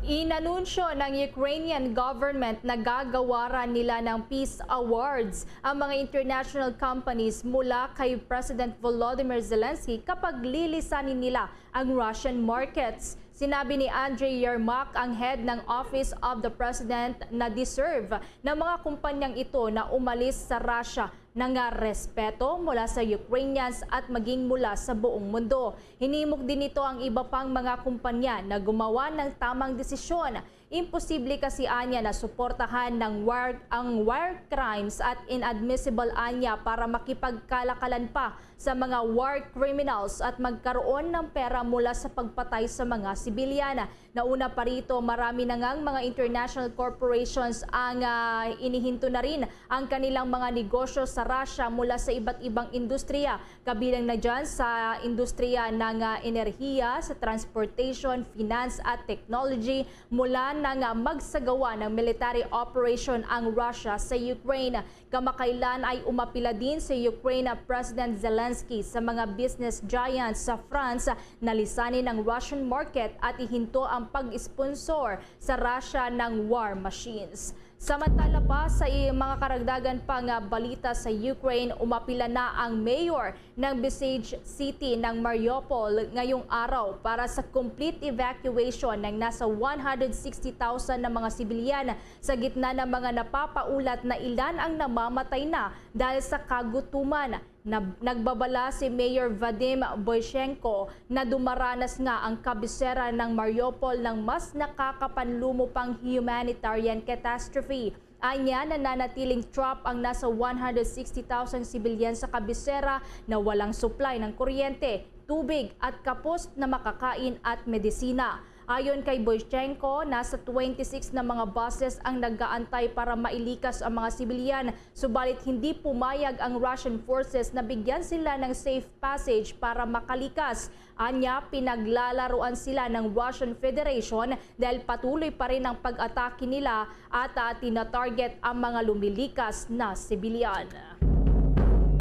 Inanunsyo ng Ukrainian government na gagawaran nila ng Peace Awards ang mga international companies mula kay President Volodymyr Zelensky kapag lilisanin nila ang Russian markets. Sinabi ni Andrei Yermak, ang head ng Office of the President, na deserve ng mga kumpanyang ito na umalis sa Russia na nga respeto mula sa Ukrainians at maging mula sa buong mundo. Hinimok din nito ang iba pang mga kumpanya na gumawa ng tamang desisyon. Imposible kasi anya na suportahan ng war, ang war crimes at inadmissible anya para makipagkalakalan pa sa mga war criminals at magkaroon ng pera mula sa pagpatay sa mga sibilyan. Nauna pa rito, marami na ngang mga international corporations ang, ah, inihinto na rin ang kanilang mga negosyo sa Russia mula sa iba't ibang industriya, kabilang na dyan sa industriya ng, ah, enerhiya, sa transportation, finance at technology, mula na nga magsagawa ng military operation ang Russia sa Ukraine. Kamakailan ay umapila din si Ukraine President Zelensky sa mga business giants sa France na lisanin ang Russian market at ihinto ang pag-sponsor sa Russia ng war machines. Samantala pa, sa i-, mga karagdagan pa nga balita sa Ukraine, umapila na ang mayor ng besieged city ng Mariupol ngayong araw para sa complete evacuation ng nasa one hundred sixty thousand na mga sibilyan, sa gitna ng mga napapaulat na ilan ang namamatay na dahil sa kagutuman. Nab-, nagbabala si Mayor Vadim Boychenko na dumaranas nga ang kabisera ng Mariupol ng mas nakakapanlumo pang humanitarian catastrophe. Anya, nananatiling trap ang nasa one hundred sixty thousand sibilyan sa kabisera na walang supply ng kuryente, tubig at kapos na makakain at medisina. Ayon kay Boychenko, nasa twenty-six na mga buses ang nagaantay para mailikas ang mga sibilyan, subalit hindi pumayag ang Russian forces na bigyan sila ng safe passage para makalikas. Anya, pinaglalaruan sila ng Russian Federation dahil patuloy pa rin ang pag-atake nila at, ah, tinatarget ang mga lumilikas na sibilyan.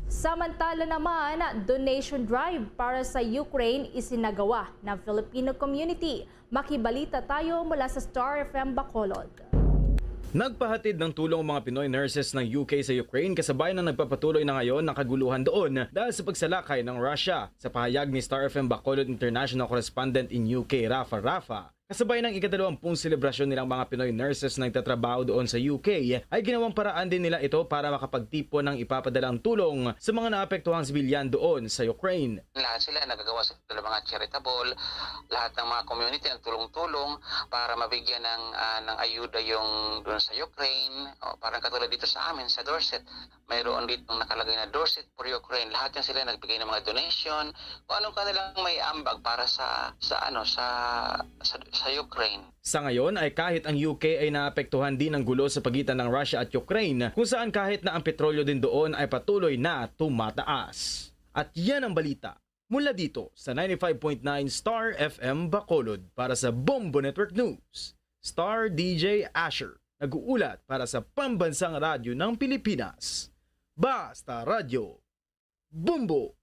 Samantala naman, donation drive para sa Ukraine isinagawa ng Filipino community. Makibalita tayo mula sa Star F M Bacolod. Nagpahatid ng tulong ang mga Pinoy nurses ng U K sa Ukraine, kasabay ng nagpapatuloy na ngayon na kaguluhan doon dahil sa pagsalakay ng Russia. Sa pahayag ni Star F M Bacolod international correspondent in U K, Rafa Rafa, kasabay ng ikadalawampung selebrasyon nilang mga Pinoy nurses na nagtatrabaho doon sa U K, ay ginawang paraan din nila ito para makapagtipon ng ipapadalang tulong sa mga naapektuhang sibilyan doon sa Ukraine. Lahat sila nagagawa sila ng mga charitable, lahat ng mga community nagtulong-tulong para mabigyan ng, ah, ng ayuda yung doon sa Ukraine. O, parang katulad dito sa amin sa Dorset, mayroon ditong nakalagay na Dorset for Ukraine. Lahat yan sila nagbigay ng mga donation, kung anong kanilang may ambag para sa, sa, ano, sa, sa, sa Ukraine. Sa ngayon ay kahit ang U K ay naapektuhan din ng gulo sa pagitan ng Russia at Ukraine, kung saan kahit na ang petrolyo din doon ay patuloy na tumataas. At yan ang balita mula dito sa ninety-five point nine Star F M Bacolod. Para sa Bombo Network News, Star D J Asher, nag-uulat para sa Pambansang Radyo ng Pilipinas. Basta Radyo, Bombo!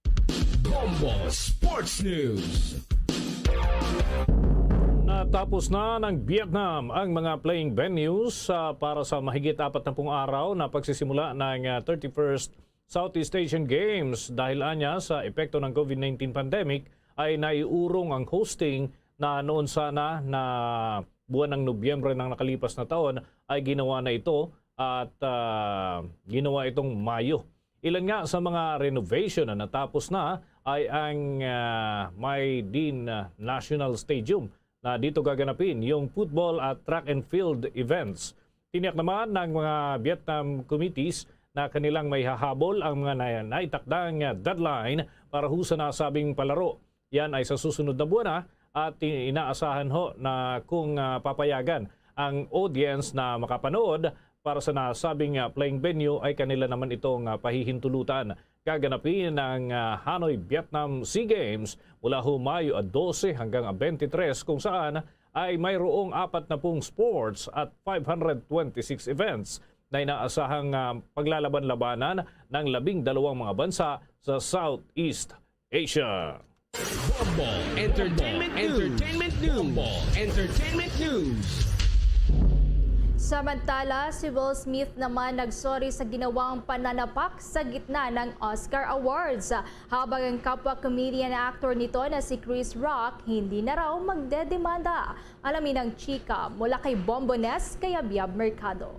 Bombo Sports News. Natapos na ng Vietnam ang mga playing venues, ah, para sa mahigit apat na pung araw na pagsisimula ng, ah, thirty-first Southeast Asian Games. Dahil anya sa epekto ng COVID nineteen pandemic, ay naiurong ang hosting na noon sana na buwan ng Nobyembre ng nakalipas na taon, ay ginawa na ito at, ah, ginawa itong Mayo. Ilan nga sa mga renovation na natapos na ay ang, ah, Mai Dinh National Stadium na dito gaganapin yung football at track and field events. Tiniyak naman ng mga Vietnam committees na kanilang may hahabol ang mga na-, naitakdang deadline para ho sa nasabing palaro. Yan ay sa susunod na buwan na at i-, inaasahan ho na kung, ah, papayagan ang audience na makapanood para sa nasabing, ah, playing venue ay kanila naman itong, ah, pahihintulutan. Gaganapin ang, ah, Hanoi Vietnam Sea Games mula ho Mayo dose hanggang twenty-three, kung saan ay mayroong apat na pung sports at five hundred twenty-six events na inaasahang, ah, paglalaban-labanan ng labing dalawang mga bansa sa Southeast Asia. Bombo Entertainment News. Entertainment News. Bombo Entertainment News. Samantala, si Will Smith naman nagsorry sa ginawang pananapak sa gitna ng Oscar Awards, habang ang kapwa comedian actor nito na si Chris Rock hindi na raw magdedemanda. Alamin ang chika mula kay Bombo Ness kay Abiab Mercado.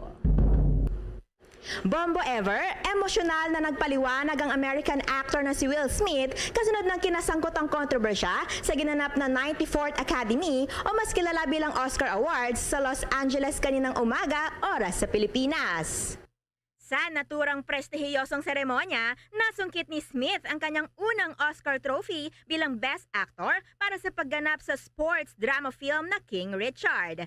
Bombo Ever, emosyonal na nagpaliwanag ang American actor na si Will Smith kasunod ng kinasangkot ang kontrobersya sa ginanap na ninety-fourth Academy o mas kilala bilang Oscar Awards sa Los Angeles kaninang umaga, oras sa Pilipinas. Sa naturang prestihiyosong seremonya, nasungkit ni Smith ang kanyang unang Oscar trophy bilang Best Actor para sa pagganap sa sports drama film na King Richard.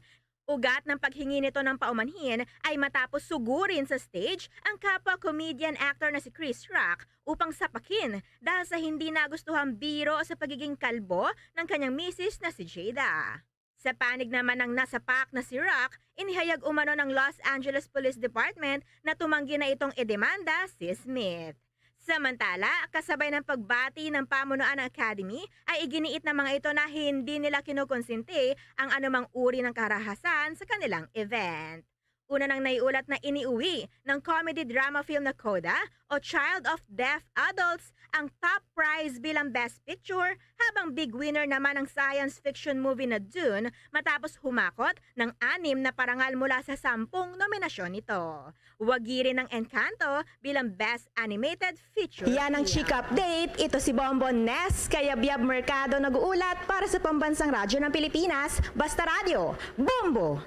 Ugat ng paghingi nito ng paumanhin ay matapos sugurin sa stage ang kapwa comedian actor na si Chris Rock upang sapakin dahil sa hindi nagustuhang biro sa pagiging kalbo ng kanyang misis na si Jada. Sa panig naman ng nasapak na si Rock, inihayag umano ng Los Angeles Police Department na tumanggi na itong idemanda si Smith. Samantala, kasabay ng pagbati ng pamunuan ng Academy, ay iginiit ng mga ito na hindi nila kinukonsente ang anumang uri ng karahasan sa kanilang event. Una nang naiulat na iniuwi ng comedy drama film na Coda o Child of Deaf Adults ang top prize bilang Best Picture, habang big winner naman ang science fiction movie na Dune matapos humakot ng anim na parangal mula sa sampung nominasyon nito. Wagi rin ang Encanto bilang Best Animated Feature Yan ang Film. Chika Update. Ito si Bombo Ness, kay Abiab Mercado nag-uulat para sa Pambansang Radyo ng Pilipinas, Basta Radyo, Bombo!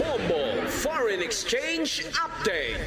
Bombo Foreign Exchange Update.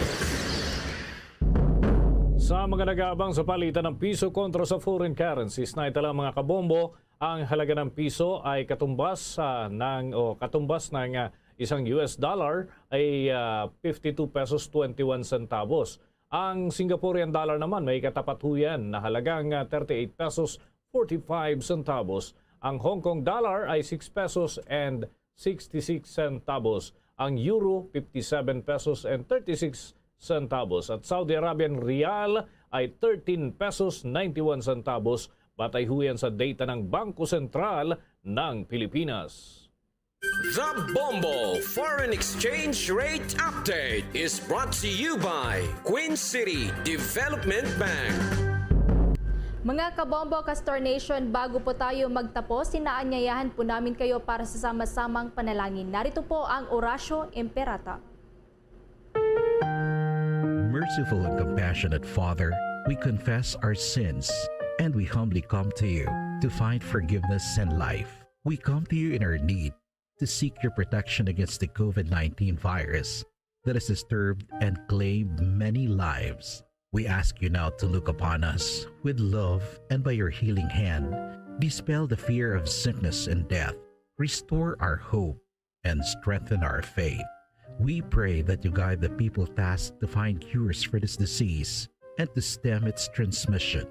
Sa mga nag-aabang sa palitan ng piso kontra sa foreign currencies, naitala, mga kabombo, ang halaga ng piso ay katumbas, ah, ng, o katumbas ng, ah, isang U S dollar ay, ah, fifty-two pesos twenty-one centavos. Ang Singaporean dollar naman may katapat ho yan na halagang, ah, thirty-eight pesos forty-five centavos. Ang Hong Kong dollar ay six pesos and sixty-six centavos. Ang euro, fifty-seven pesos and thirty-six centavos. At Saudi Arabian rial ay thirteen pesos ninety-one centavos, batay ho yan sa data ng Bangko Sentral ng Pilipinas. The Bombo Foreign Exchange Rate Update is brought to you by Queen City Development Bank. Mga kabombo, Castor Nation, bago po tayo magtapos, inaanyayahan po namin kayo para sa sama-samang panalangin. Narito po ang Oratio Imperata. Merciful and compassionate Father, we confess our sins and we humbly come to you to find forgiveness and life. We come to you in our need to seek your protection against the COVID nineteen virus that has disturbed and claimed many lives. We ask you now to look upon us with love and by your healing hand, dispel the fear of sickness and death, restore our hope, and strengthen our faith. We pray that you guide the people tasked to find cures for this disease and to stem its transmission.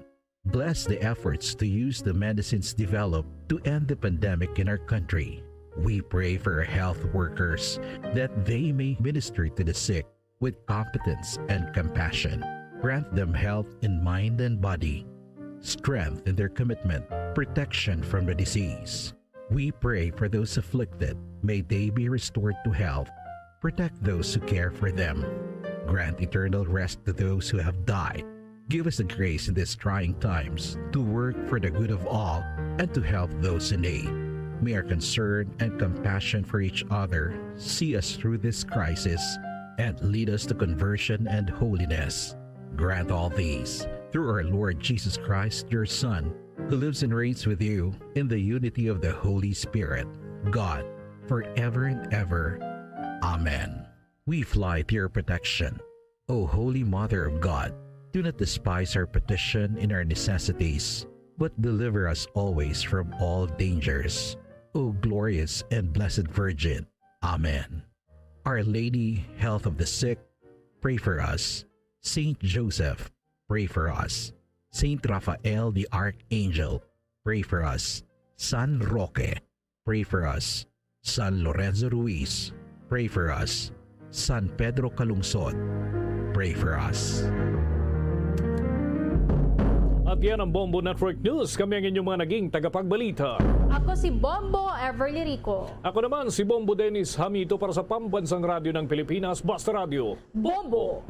Bless the efforts to use the medicines developed to end the pandemic in our country. We pray for our health workers that they may minister to the sick with competence and compassion. Grant them health in mind and body, strength in their commitment, protection from the disease. We pray for those afflicted. May they be restored to health. Protect those who care for them. Grant eternal rest to those who have died. Give us the grace in these trying times to work for the good of all and to help those in need. May our concern and compassion for each other see us through this crisis and lead us to conversion and holiness. Grant all these through our Lord Jesus Christ, your Son, who lives and reigns with you in the unity of the Holy Spirit, God, forever and ever. Amen. We fly to your protection, O Holy Mother of God. Do not despise our petition in our necessities, but deliver us always from all dangers, O glorious and blessed Virgin. Amen. Our Lady, Health of the Sick, pray for us. Saint Joseph, pray for us. Saint Raphael the Archangel, pray for us. San Roque, pray for us. San Lorenzo Ruiz, pray for us. San Pedro Calungsod, pray for us. At yan ang Bombo Network News. Kami ang inyong mga naging tagapagbalita. Ako si Bombo Everly Rico. Ako naman si Bombo Dennis Hamito para sa Pambansang Radyo ng Pilipinas, Basta Radyo. Bombo!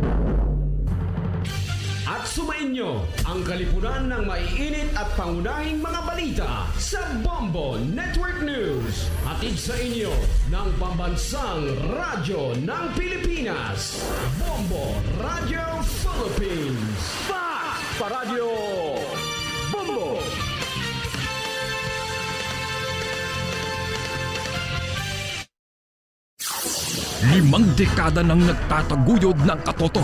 At sumainyo ang kalipunan ng maiinit at pangunahing mga balita sa Bombo Network News. Hatid sa inyo ng Pambansang Radyo ng Pilipinas, Bombo Radio Philippines. Fact pa Radyo Bombo! Limang dekada nang nagtataguyod ng katotohanan.